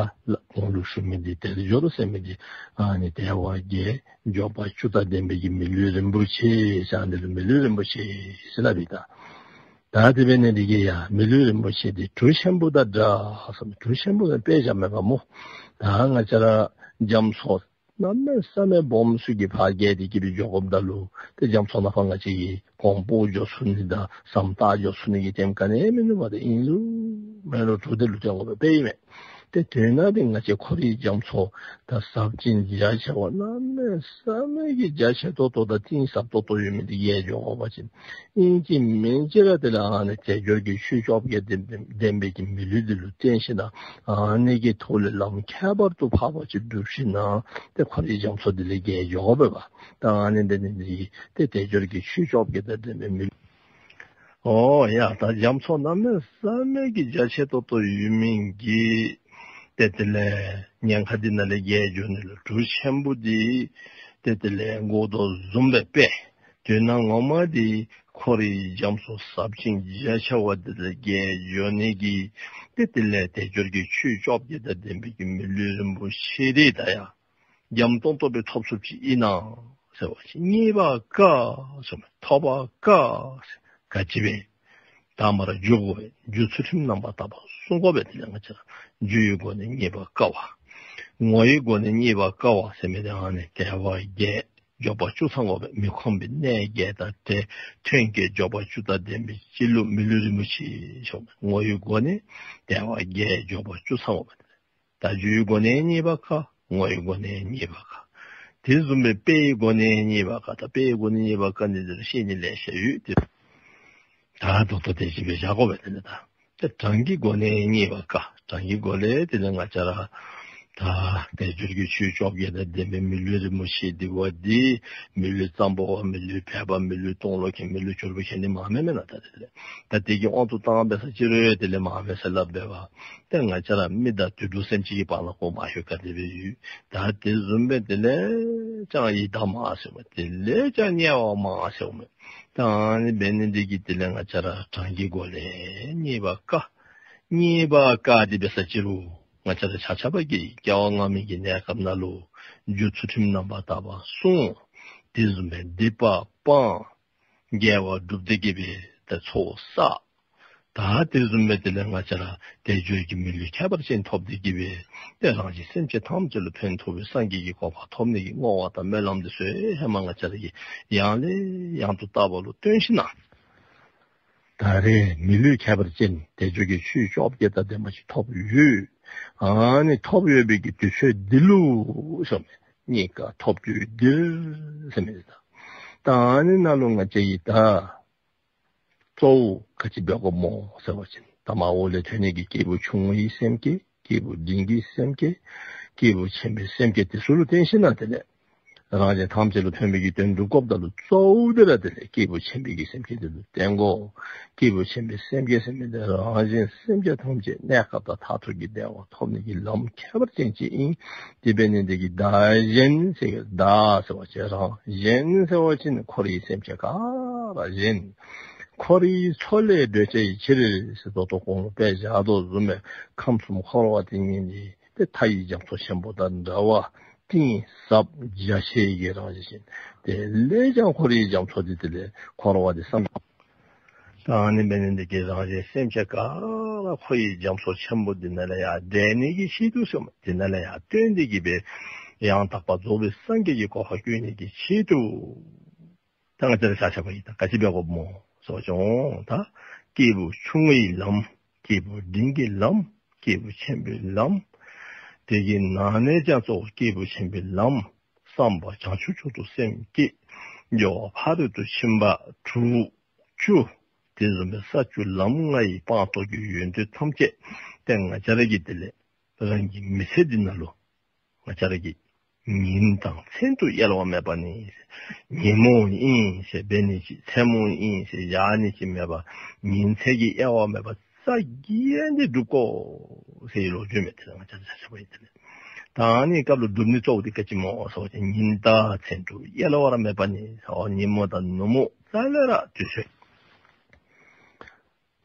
གོང་ལུ་ཞུ་མི་འདི་དལ་འབྱོར་ཟེར་མི་འདི་ཨ་ནི་དལ་བ་བརྒྱད་འབྱོར་པ་བཅུ་དང་ལྡན་པའི་གི་མི་ལུས་རིན་པོ་ཆེ་ཟེར་ཨ་ནི་ལུ་མི་ལུས་རིན་པོ་ཆེ་ཟེར་སླབ་ཨིན། ད་ད་དེ་འབད་ནི་འདི་གིས་ཡང་མི་ལུས་རིན་པོ་ཆེ་འདི་གྲུ་ཆེན་པོ་དང་འདྲ་ཟེར་མི་གྲུ་ཆེན་པོ་ཟེར་དཔེ་བཞག་མི་འབད་སྨོ། ད་ང་བཅས་ར་རྒྱ་མཚོ་གནམ་མེད་ས་མེད་སྦོམ་ཚུ་གི་ཕར་བརྒལ་ཏེ་གི་སྦེ་འགྱོ་དགོཔ་ད་ལུ་ཏེ་རྒྱ་མཚོ་ནང་ཕར་ང་བཅས་ཀྱིས་གོང་སྤོ་འགྱོ་ཚུགས་ནི་དང་ཟམ་བཏགས་འགྱོ་ཚུགས་ནི་གི་ལྟདམོ་ག་ནི་མིན་འདུག་པ། ཏེ་ཨིན་ལུགས་མེན་ལུགས་གྲུ་དེ་ལུ་བརྟེན་དགོ་པས་པས་ཨིན་མས། ཏེ་དོན་དག་འདི་ང་བཅས་ཁོར་ཡུག་རྒྱ་མཚོ་ད་ཟབ་ཅིང་རྒྱ་ཆེ་བ་གནམ་མེད་ས་མེད་ཀྱི་རྒྱ་ཆེ་ཏོག་ཏོ་དང་གཏིང་ཟབ་ཏོག་ཏོ་ཡོད་མི་འདི་བརྒལ་འགྱོ་དགོ་པ་ཅིན་ཨིན་ཅི་མིན་ཅི་ར་དེ་ལས་ཨ་ནི་དལ་འབྱོར་གྱི་ཆོས་བཅོ་བརྒྱད་ལྡན་པའི་གི་མི་ལུས་འདི་ལུ་བརྟེན་ཞིན་ན་ཨ་ནི་གི་ཐོག་ལས་ལམ་ཁྱད་པར་དུ་འཕགས་པ་ཅིག་སྒྲུབ་ཞིན་ན་ཏེ་ཁོར་ཡུག་རྒྱ་མཚོ་འདི་ལས་བརྒལ་འགྱོ་དགོ་པས་པ། ད་ཨ་ནི་འདི་ནི་འདི་ཏེ་དལ་འབྱོར་གྱི་ཆོས་བཅོ་བརྒྱད་དང་ལྡན་པའི་མི་ལུས། ཨོ་ཡ་ད་རྒྱ་མཚོ་གནམ་མེད་ས་མེད་ཀྱི་རྒྱ་ཆེ་ཏོག་ཏོ་ཡོད་མི་གི་ཏེ་དེ་ལས་ཉེན་ཁ་འདི་ནང་ལས་བརྒལ་འགྱོ་ནི་ལུ་གྲུ་ཆེན་པོ་འདི་ཏེ་དེ་ལས་འགོ་ཐོག་བཟུམ་སྦེ་དཔེ། དོན་ངོ་མ་འདི་ཁོར་ཡུག་རྒྱ་མཚོ་ཟབ་ཅིང་རྒྱ་ཆེ་བ་འདི་ལས་བརྒལ་འགྱོ་ནི་གི་ཏེ་དེ་ལས་དལ་འབྱོར་གྱི་ཆོས་བཅོ་བརྒྱད་དང་ལྡན་པའི་གི་མི་ལུས་རིན་པོ་ཆེ་འདི་ད་ཡ་འཇམ་ཏོང་ཏོ་སྦེ་ཐོབ་ཚུགསཔ་ཅིག་ཨིན་ན་ཟེར་བ་ཅིན་རྙེད་པར་དཀའ་ཟེར་མས། ཐོབ་པར་དཀའ་ཟེར། ག་ཅི་སྦེ་ད་མར་ར་འཇུག་དགོ་པས། འཇུག་ཚུལ་ཁྲིམས་རྣམ་པར་དག་པ་བསྲུང་དགོ་པས། དེ་ལས་ང་བཅས་ར་རྒྱུའི་སྒོ་ནས་རྙེད་པར་དཀའ་བ། ངོ་བོའི་སྒོ་ནས་རྙེད་པར་དཀའ་བ་ཟེར་མི་འདི་ཨ་ནི་དལ་བ་བརྒྱད་འབྱོར་པ་བཅུ་ཚང་དགོ་པས། མི་ཁོམ་པའི་གནས་བརྒྱད་དང་ཏེ་ཐོན་སྐྱེད་འབྱོར་པ་བཅུ་དང་ལྡན་པའི་སྤྱི་ལུ་མི་ལུས་རིན་པོ་ཆེ་ཟེར་མས། ངོ་བོའི་སྒོ་ནས་དལ་བ་བརྒྱད་འབྱོར་པ་བཅུ་ཚང་དགོ་པས། ད་རྒྱུའི་སྒོ་ནས་རྙེད་པར་དཀའ། ངོ་བོའི་སྒོ་ནས་རྙེད་པར་དཀའ། དེ་བཟུམ་སྦེ་དཔེའི་སྒོ་ནས་རྙེད་པར་དཀའ། ད་དཔེའི་སྒོ་ནས་རྙེད་པར་དཀའ་ནི་འདི་ལུ་བཤད་ནི་ལེ་ཤ་ཡོད་དེ། ད་ད་ལྟོ་དེ་ཅིག་སྦེ་བཞག་དགོ་པས། དེ་ལས་ད་ད་གྲངས་ཀྱི་སྒོ་ནས་རྙེད་པར་དཀའ། གྲངས་ཀྱི་སྒོ་ལས་དེ་ལས་ང་བཅས་ར་ད་དལ་འབྱོར་གྱི་ཆོས་བཅོ་བརྒྱད་དང་ལྡན་པའི་མི་ལུས་རིན་པོ་ཆེ་འདི་བ་འདི་མི་ལུས་ཙམ་པོ་བ་མི་ལུས་ཕལ་པ་མི་ལུས་སྟོང་ལོག་མཁན་མི་ལུས་བྱུར་བུ་མཁན་འདི་མ་མེན་མེན་ན། ད་དེ་ལས་ད་དེ་གི་དབང་དུ་བཏང་འབད་ས་ཅིག་རུང་དེ་ལས་མ་མེན་ཟེར་སླབ་འབད་བ། ཏེ་ང་བཅས་ར་མི་དང་དུད་འགྲོ་སེམས་ཅན་གྱི་བར་ན་ཁོ་མ་ཤོར་ག་དེ་སྦེ་ཡོད། ད་དེ་བཟུམ་སྦེ་དེ་ལས་ཀྱང་ཡི་དྭགས་མང་ཟེར་མས། དེ་ལས་ཀྱང་དམྱལ་བ་མང་ཟེར་མས། ད་ཨ་ནི་འབད་ནི་འདི་གིས་དེ་ལས་ང་བཅས་ར་གྲངས་ཀྱི་སྒོ་ལས་རྙེད་པར་དཀའ། རྙེད་པར་དཀའ་སྟེ་འབད་ས་ཅིག་རུང་ང་བཅས་ར་ཆ་ཁྱབ་ཀྱིས་སྐྱེ་བ་སྔ་མའི་གི་གནས་སྐབས་ནང་ལུ་རྒྱུ་ཚུལ་ཁྲིམས་རྣམ་པར་དག་པ་བསྲུང་། དེ་བཟུམ་སྦེ་སྡིག་པ་སྤང་། དགེ་བ་སྒྲུབ་སྟེ་གི་སྦེ་ད་ཚོགས་བསགས། ད་དེ་བཟུམ་སྦེ་དེ་ལས་ང་བཅས་ར་དལ་འབྱོར་གྱི་མི་ལུས་ཁྱད་པར་ཅན་ཐོབ་སྟེ་གི་སྦེ་ཏེ་རང་གཞན་སེམས་ཅན་ཐམས་ཅད་ལུ་ཕན་ཐོགས་པའི་སངས་རྒྱས་ཀྱི་གོ་འཕང་ཐོབ་ནི་གི་བསྔོ་བ་དང་སྨོན་ལམ་འདི་ཚུ་ཧེ་མ་ང་བཅས་ར་གིས་ཡང་ལས་ཡང་དུ་བཏབ་པ་ལུ་བརྟེན་ཞིན་ན་ད་རེས་མི་ལུས་ཁྱད་པར་ཅན་དལ་འབྱོར་གྱི་ཆོས་བཅོ་བརྒྱད་དང་ལྡན་པ་ཅིག་ཐོབ་ཡོད། ཨ་ནི་ཐོབ་ཡོད་པའི་གི་དུས་ཚོད་འདི་ལུ་ཟེར་མས། རྙེད་དཀའ་ཐོབ་དུས་འདིར་ཟེར་མས། ད་ཨ་ནི་ནང་ལུ་ང་བཅས་ཀྱིས་ད་གཙོ་བོ་ག་ཅི་འབད་དགོཔ་སྨོ་ཟེར་བ་ཅིན་ད་མར་འོག་ལས་ཐོན་ནི་གི་སྐྱེས་བུ་ཆུང་ངུའི་སེམས་བསྐྱེད། སྐྱེས་བུ་འབྲིང་གི་སེམས་བསྐྱེད། སྐྱེས་བུ་ཆེན་པོའི་སེམས་བསྐྱེད་དེ་ཚུ་ལུ་བརྟེན་ཞིན་ན་དེ་ལས་རང་གཞན་ཐམས་ཅད་ལུ་ཕན་པའི་གི་དོན་སྒྲུབ་དགོཔ་ད་ལུ་གཙོ་བོ་དེ་ར་དེ་ལས་སྐྱེས་བུ་ཆེན་པོའི་གི་སེམས་བསྐྱེད་དེ་ལུ་བརྟེན་དགོ། སྐྱེས་བུ་ཆེན་པོའི་སེམས་བསྐྱེད་ཟེར་མི་འདི་རང་གཞན་སེམས་ཅན་ཐམས་ཅད་གནས་སྐབས་དང་མཐར་ཐུག་གི་བདེ་བ་ཐོབ་ནི་གི་ལམ་ཁྱད་པར་ཅན་ཅིག་ཨིན། དེ་འབད་ནི་འདི་གིས་བདག་གཞན་ཟེར་བའི་བདག་ཟེར་བ་ཅིན་རང་། གཞན་ཟེར་བ་ཅིན་འཁོར་བའི་སེམས་ཅན་ག་ར་གཞན། འཁོར་བའི་མཚོ་ལས་བགྲོད་བྱའི་ཕྱིར་ཟེར་ད་ལྟོ་གོང་ལུ་དཔེ་བཞག་དོ་བཟུམ་སྦེ་ཁམས་གསུམ་འཁོར་བ་འདི་ཉིད་ནི་ཏེ་མཐའ་ཡི་རྒྱ་མཚོ་ཆེན་པོ་དང་འདྲ་བ་གཏིང་ཟབ་རྒྱ་ཆེ་གི་རང་བཞིན་ཅན། དེ་ལས་ཀྱང་འཁོར་བའི་རྒྱ་མཚོ་འདི་དེ་ལས་འཁོར་བ་འདི་བསམ་ ད་ཨ་ནི་འབད་ནི་འདི་གིས་རང་གཞན་སེམས་ཅན་ག་ར་ཁོ་གི་རྒྱ་མཚོ་ཆེན་པོ་འདི་ནང་ལས་ཡར་བསྒྲལ་ནི་གི་ཆེད་དུ་ཟེར་མས། འདི་ནང་ལས་ཡར་བཏོན་ཏེ་གི་སྦེ་ཡང་དག་པར་རྫོགས་པའི་སངས་རྒྱས་ཀྱི་གོ་འཕང་བཀོད་ནི་གི་ཆེད་དུ། ད་ང་བཅས་ར་ཆ་ཁྱབ་ཀྱིས་ད་ག་ཅི་འབད་དགོཔ་སྨོ་ཟེར་བ་ཅིན་ད་སྐྱེས་བུ་ཆུང་ངུའི་ལམ། སྐྱེས་བུ་འབྲིང་གི་ལམ། སྐྱེས་བུ་ཆེན་པོའི་ལམ། དེ་གི་ནང་ནས་ཀྱང་གཙོ་བོ་སྐྱེས་བུ་ཆེན་པོའི་ལམ། བསམ་པ་བྱང་ཆུབ་མཆོག་ཏུ་སེམས་བསྐྱེད། སྦྱོར་བ་ཕ་རོལ་ཏུ་ཕྱིན་པ་དྲུག་བཅུ། དེ་བཟུམ་སྦེ་ས་བཅུ་ལམ་ལྔ་ཡི་སྤངས་རྟོགས་ཀྱི་ཡོན་ཏན་ཐམས་ཅད་ཏེ་ང་བཅས་ར་གིས་དེ་ལས་རང་གི་མི་ཚེ་འདི་ནང་ལུ་ང་བཅས་ར་གིས་ཉིན་དང་མཚན་དུ་གཡེལ་བ་མེད་པ་ནི། ཉིན་མོ་ཨིན་ཟེར་འབད་ནི་ཅིག་མཚན་མོ་ཨིན་ཟེར་བཞག་ནི་ཅིག་མེད་པར་ཉིན་མཚན་གྱི་གཡེལ་བ་མེད་པར་རྩ་འགེངས་ཏེ་སྒྲུབ་དགོ་ཟེར་བའི་ལོ་རྒྱུས་མས། ཏེ་ང་བཅས་ར་ཆ་ཁྱབ་ཀྱིས་དེ་ལས་ད་ཨ་ནི་སྐབས་ལུ་སྒྲུབ་ནི་གཙོ་བོ་འདི་ག་ཅི་སྨོ་ཟེར་བ་ཅིན་ཉིན་དང་མཚན་དུ་གཡེལ་བར་མེད་པ་ནི་ཟེར་ཉིན་མོ་དང་ནུབ་མོ་རྩ་ལས་ར་དུས་ཚོད་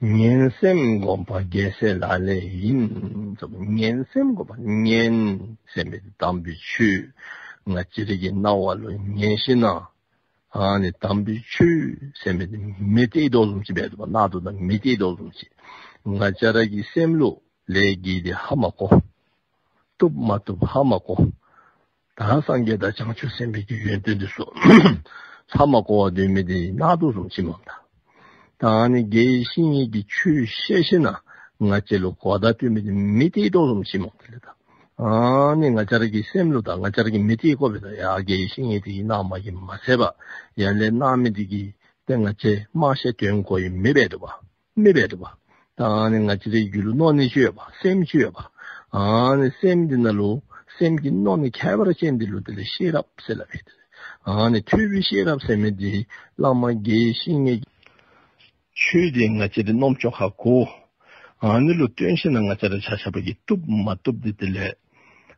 ཉན་སེམས་སྒོམ་པ་རྒྱལ་སྲས་ལག་ལེན་ཡིན། ཉན་སེམས་སྒོམ་པ། ཉན་ཟེར་མི་དེ་དམ་པའི་ཆོས། ང་བཅས་ར་གི་རྣ་བ་ལུ་ཉན་ཞིན་ན་ཨ་ནི་དམ་པའི་ཆོས་ཟེར་མི་དེ་མེ་བཏེག་དོ་བཟུམ་ཅིག་འབད་དོ་བ། ནང་དུ་ད་མེ་བཏེག་དོ་བཟུམ་ཅིག། ང་བཅས་ར་གི་སེམས་ལུ་ལས་རྒྱུ་འབྲས་ཧ་མ་གོ། བཏུབ་མ་བཏུབ་ཧ་མ་གོ། ད་སངས་རྒྱས་དང་བྱང་ཆུབ་སེམས་དཔའི་གི་ཡོན་ཏན་འདི་ཚུ་ཧ་མ་གོ་བར་སྡོད་མི་འདི་ནང་དོག་བཟུམ་ཅིག་མས་ད། ད་ཨ་ནི་དགེ་བའི་བཤེས་གཉེན་གྱིས་ཆོས་བཤད་ཞིན་ན་ང་བཅས་ལུ་གོ་བརྡ་སྟོན་མི་འདི་མེ་བཏེག་དོ་བཟུམ་ཅིག་མས་ད་ལགས། ད་ཨ་ནི་ང་བཅས་ར་གི་སེམས་ལུ་ད་ང་བཅས་ར་གིས་མེ་བཏེག་དགོ་པས། ད་ཡ་དགེ་བའི་བཤེས་གཉེན་འདི་གིས་གནངམ་གིས་མ་ཚད་པར་ཡར་ལས་གནང་མི་འདི་གིས་ཏེ་ང་བཅས་སྨྲ་ཤེས་དོན་གོ་བའི་མི་འབད་དོ་བ། མི་འབད་དོ་བ། ད་ཨ་ནི་ང་བཅས་རའི་རྒྱུད་ལུ་མནོ་ནི་ཅིག་ཡོད་པ། སེམས་ཅིག་ཡོད་པ། ཨ་ནི་སེམས་འདི་ནང་ལུ་སེམས་ཀྱི་མནོ་ནི་ཁྱད་པར་ཅན་འདི་ལུ་དེ་ལས་ཤེས་རབ་ཟེར་སླབ་ཨིན། ཨ་ནི་ཐོས་པའི་ཤེས་རབ་ཟེར་མི་འདི་བླ་མ་དགེ་བའི་བཤེས་གཉེན་གྱིས་ཆོས་འདི་ང་བཅས་ར་རྣམ་ཅོ་ཁར་གོ། ཨ་ནི་ལུ་བརྟེན་ཞིན་ན་ང་བཅས་ར་ཆ་ཁྱབ་ཀྱིས་བཏུབ་མ་བཏུབ་འདི་དེ་ལས་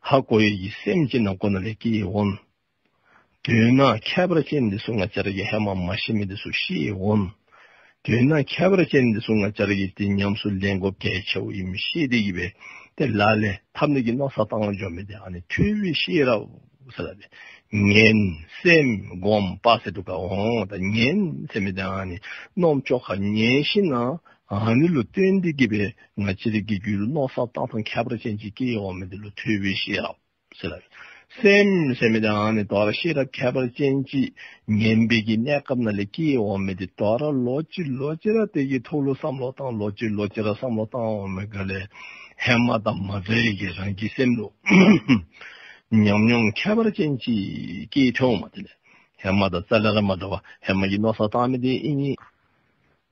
ཧ་གོ་ཡི་གི་སེམས་ཅིག་ནང་ཁོག་ནང་ལས་སྐྱེ་འོང་། དོན་ཁྱད་པར་ཅན་འདི་ཚུ་ང་བཅས་ར་གིས་ཧེ་མ་མ་ཤེས་མི་འདི་ཚུ་ཤེས་འོང་། དོན་ཁྱད་པར་ཅན་འདི་ཚུ་ང་བཅས་ར་གིས་ཏེ་ཉམས་སུ་ལེན་དགོཔ་གལ་ཆེཝ་ཨིནམ་ཤེས་ཏེ་གི་སྦེ་ཏེ་ལག་ལེན་འཐབ་ནི་གི་མནོ་བསམ་བཏང་འགྱོ་མི་འདི་ཨ་ནི་ཐོས་པའི་ཤེས་རབ་ཟེར་སླབ་ཨིན། ཉན་སེམས་སྒོམ་པ་ཟེར་དོ་ག་འོང་། ད་ཉན་ཟེར་མི་འདི་ཨ་ནི་རྣམ་ཅོ་ཁར་ཉན་ཞིན་ན་ཨ་ནི་ལུ་བརྟེན་ཏེ་གི་སྦེ་ང་བཅས་ར་གི་རྒྱུད་ལུ་མནོ་བསམ་བཏང་ཐངས་ཁྱད་པར་ཅན་ཅིག་སྐྱེ་འོང་མི་འདི་ལུ་ཐོས་པའི་ཤེས་རབ་ཟེར་སླབ་ཨིན། སེམས་ཟེར་མི་འདི་ཨ་ནི་དོ་རུང་ཤེས་རབ་ཁྱད་པར་ཅན་ཅིག་ཉན་པའི་གི་གནས་སྐབས་ནང་ལས་སྐྱེ་འོང་མི་འདི་དོ་རུང་ལོག་ཅི་ལོག་ཅི་ར་དེ་གི་ཐོག་ལུ་བསམ་བློ་བཏང་། ལོག་ཅི་ལོག་ཅི་ར་བསམ་བློ་བཏང་འོང་མི་ག་ལས་ཧེ་མ་དང་མ་འདྲ་བའི་གི་རང་གི་སེམས་ལུ་ཉམས་མྱོང་ཁྱད་པར་ཅན་ཅིག་སྐྱེ་འོང་མས། དེ་ལས་ཧེ་མ་དང་རྩ་ལས་ར་མ་འདྲ་བ། ཧེ་མ་གི་མནོ་བསམ་བཏང་མི་འདི་ཨིན་ཨིན།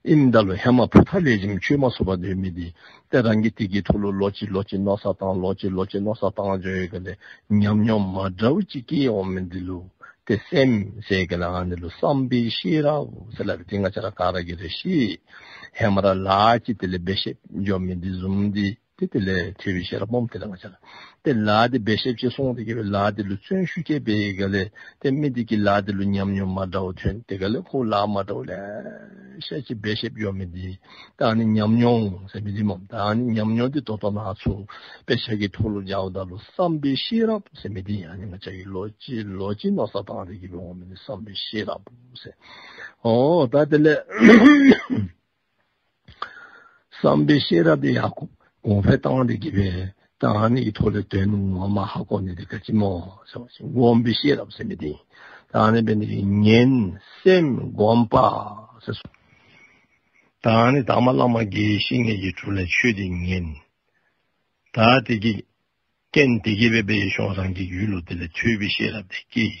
ཨིནམ་ད་ལུ་ཧེ་མ་ཕུ་ཐག་ལེགས་ཤོམ་ཆོད་མ་ཚུགས་པར་སྡོད་མི་འདི་ཏེ་རང་གིས་དེ་གི་ཐོག་ལུ་ལོག་ཅི་ལོག་ཅི་མནོ་བསམ་བཏང་། ལོག་ཅི་ལོག་ཅི་མནོ་བསམ་བཏང་འགྱོ་ཡི་ག་ལས་ཉམས་མྱོང་མ་འདྲཝ་ཅིག་སྐྱེ་འོང་མི་འདི་ལུ་ཏེ་སེམས་ཟེར་ག་ལས་ཨ་ནི་ལུ་བསམ་པའི་ཤེས་རབ་ཟེར་སླབ་ཨིན། ཏེ་ང་བཅས་ར་ག་ར་གིས་ར་ཤེས། ཧེ་མ་ར་ལཱ་ཅིག་དེ་ལས་འབད་ཤེསཔ་འགྱོ་མི་འདི་བཟུམ་འདི་ཏེ་དེ་ལས་ཐོས་པའི་ཤེས་རབ་སྨོ། དེ་ལས་ང་བཅས་ར་ཏེ་ལཱ་འདི་འབད་ཤེསཔ་ཅིག་སོང་སྟེ་གི་སྦེ་ལཱ་འདི་ལུ་བརྩོན་ཤུགས་བསྐྱེད་འབད་ཡི་ག་ལས་ཏེ་མི་འདི་གིས་ལཱ་འདི་ལུ་ཉམས་མྱོང་མ་འདྲཝ་ཐོན། དེ་ག་ལས་ཁོ་ལཱ་མ་འདྲཝ་ལེ་ཤ་ཅིག་འབད་ཤེསཔ་འགྱོ་མི་འདི་ད་ཨ་ནི་ཉམས་མྱོང་ཟེར་མི་འདི་སྨོ། ད་ཨ་ནི་ཉམས་མྱོང་འདི་ད་ལྟོ་ནཱ་ཚུ་དཔེ་ཆ་གི་ཐོག་ལུ་སྦྱརཝ་ད་ལུ་བསམ་པའི་ཤེས་རབ་ཟེར་མི་འདི་ཨ་ནི་ང་བཅས་ཀྱིས་ལོག་ཅི་ལོག་ཅི་མནོ་བསམ་བཏང་སྟེ་གི་སྦེ་འོང་མི་འདི་བསམ་པའི་ཤེས་རབ་ཟེར། ཨོ་ད་དེ་ལས་བསམ་པའི་ཤེས་རབ་འདི་ཡར་གོང་འཕེལ་བཏང་སྟེ་གི་སྦེ་ད་ཨ་ནི་གི་ཐོག་ལས་དོན་ངོ་མ་ཧ་གོ་ནི་འདི་ག་ཅི་སྨོ་ཟེར་བ་ཅིན་སྒོམ་པའི་ཤེས་རབ་ཟེར་མི་འདི། ད་ཨ་ནི་འབད་ནི་འདི་གིས་ཉན་སེམས་སྒོམ་པ་ཟེར་གསུངས། ད་ཨ་ནི་དང་པ་བླ་མ་དགེ་བའི་བཤེས་གཉེན་གྱི་དྲུང་ལས་ཆོས་འདི་ཉན། ད་དེ་གི་རྐྱེན་དེ་གིས་འབད་འབད་ཞིནམ་རང་གི་རྒྱུད་ལུ་དེ་ལས་ཐོས་པའི་ཤེས་རབ་དེ་སྐྱེས།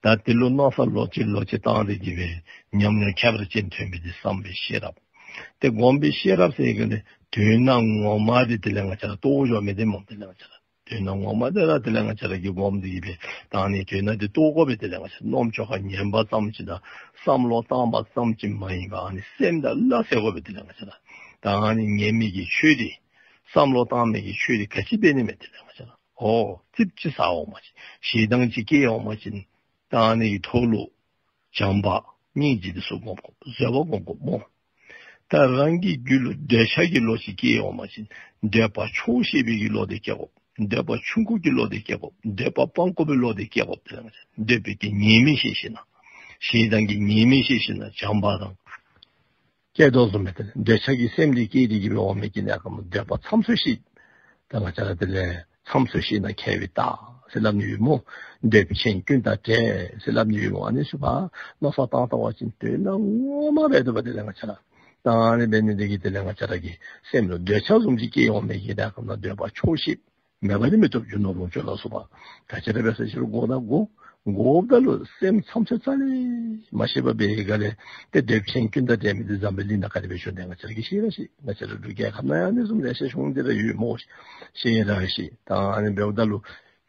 ད་དེ་ལུ་མནོ་བསམ་ལོག་ཅི་ལོག་ཅི་བཏང་སྟེ་གི་སྦེ་ཉམས་མྱོང་ཁྱད་པར་ཅན་ཐོན་པའི་དེ་བསམ་པའི་ཤེས་རབ། ཏེ་སྒོམ་པའི་ཤེས་རབ་ཟེར་གི་ནི་དོན་ངོ་མ་དེ་དེ་ལས་ང་བཅས་ར་རྟོགས་འགྱོ་མི་དེ་སྨོ། དེ་ལས་ང་བཅས་ར་དོན་ངོ་མ་དེ་ར་དེ་ལས་ང་བཅས་ར་གིས་སྒོམ་སྟེ་གི་སྦེ་ད་ཨ་ནི་དོན་དེ་རྟོགས་དགོ་པས། དེ་ལས་ང་བཅས་རྣམ་ཅོ་ཁར་ཉན་པ་ཙམ་ཅིག་དང་བསམ་བློ་བཏང་བ་ཙམ་ཅིག་མ་ཡིན་པར་ཨ་ནི་སེམས་དང་སླ་བསྲེ་དགོ་པས། དེ་ལས་ང་བཅས་ར་ད་ཨ་ནི་ཉན་མི་གི་ཆོས་དེ་བསམ་བློ་བཏང་མི་གི་ཆོས་དེ་ག་ཅི་འབད་ནི་མས། དེ་ལས་ང་བཅས་ར་ཨོ་ཙིགཔ་ཅིག་ཟ་འོང་པ་ཅིན་ཞེ་སྡང་ཅིག་སྐྱེ་འོང་པ་ཅིན་ད་ཨ་ནི་གི་ཐོག་ལུ་བྱམས་པ་སྙིང་རྗེ་དེ་ཚུ་སྒོམ་དགོ། བཟོད་པ་སྒོམ་དགོ་སྨོ། ད་རང་གི་རྒྱུད་ལུ་འདོད་ཆགས་ཀྱི་བློ་ཅིག་སྐྱེ་འོང་པ་ཅིན་འདོད་པ་ཆོག་ཤེས་པའི་གི་བློ་དེ་སྐྱེ་དགོ། འདོད་པ་ཆུང་ཀུ་གི་བློ་དེ་སྐྱེ་དགོ། འདོད་པ་སྤང་དགོ་པའི་བློ་དེ་སྐྱེ་དགོ། དེ་ལས་ང་བཅས་འདོད་པའི་གི་ཉེས་དམིགས་ཤེས་ཞིན་ན་ཞེ་སྡང་གི་ཉེས་དམིགས་ཤེས་ཞིན་ན་བྱམས་པ་དང་ སྐྱེ་དོ་བཟུམ་སྦེ་དེ་ལས་འདོད་ཆགས་ཀྱི་སེམས་འདི་སྐྱེས་ཏེ་གི་སྦེ་འོང་མི་གི་ནི་ཨ་ཁམས་འདོད་པ་ཚམ་ཚོད་ཤེས། ད་ང་བཅས་ར་དེ་ལས་ཚམ་ཚོད་ཤེས་ན་ཁྱད་པར་ད་ཟེར་སླབ་ནི་ཡོད་སྨོ། འདོད་ཆེན་ཀུན་དང་བྲལ་ཟེར་སླབ་ནི་ཡོད་སྨོ། ཨ་ནི་ཚུ་ཕར་མནོ་བསམ་བཏང་བལྟ་བ་ཅིན་དོན་དག་ངོ་མ་འབད་དོ་བ། དེ་ལས་ང་བཅས་ར་ད་ཨ་ནི་འབད་ནི་འདི་གིས་དེ་ལས་ང་བཅས་ར་གི་སེམས་ལུ་འདོད་ཆགས་བཟུམ་ཅིག་སྐྱེ་འོང་མི་གི་ནི་ཨ་ཁམས་འདོད་པ་ཆོག་ཤེས་མེད་པ་ནི་མི་བཏུབ། རྒྱུ་ནོར་ལོངས་སྤྱོད་ལ་སོགས་པ་ག་ཅི་ར་འབད་ས་ཅི་རུང་དགོ་ད་དགོ། དགོཔ་ད་ལུ་སེམས་ཚམ་ཚོད་རྩ་ལས་མ་ཤེས་པར་འབད་བའི་སྒང་ལས་ཏེ་འདོད་ཆེན་ཀུན་དང་བྲལ་མི་འདི་འཛམ་བུ་གླིང་ནང་ག་དེ་སྦེ་བྱུང་དེ་ང་བཅས་ར་གིས་ཤེས་ར་ཤེས། ང་བཅས་ར་འབྲུག་རྒྱལ་ཁབ་ནང་ཡང་ཨ་ནི་བཟུམ་ལེ་ཤ་བྱུང་སྟེ་ར་ཡོད་སྨོ། ཤེས་ར་ཤེས། ད་ཨ་ནི་འབདཝ་ད་ལུ་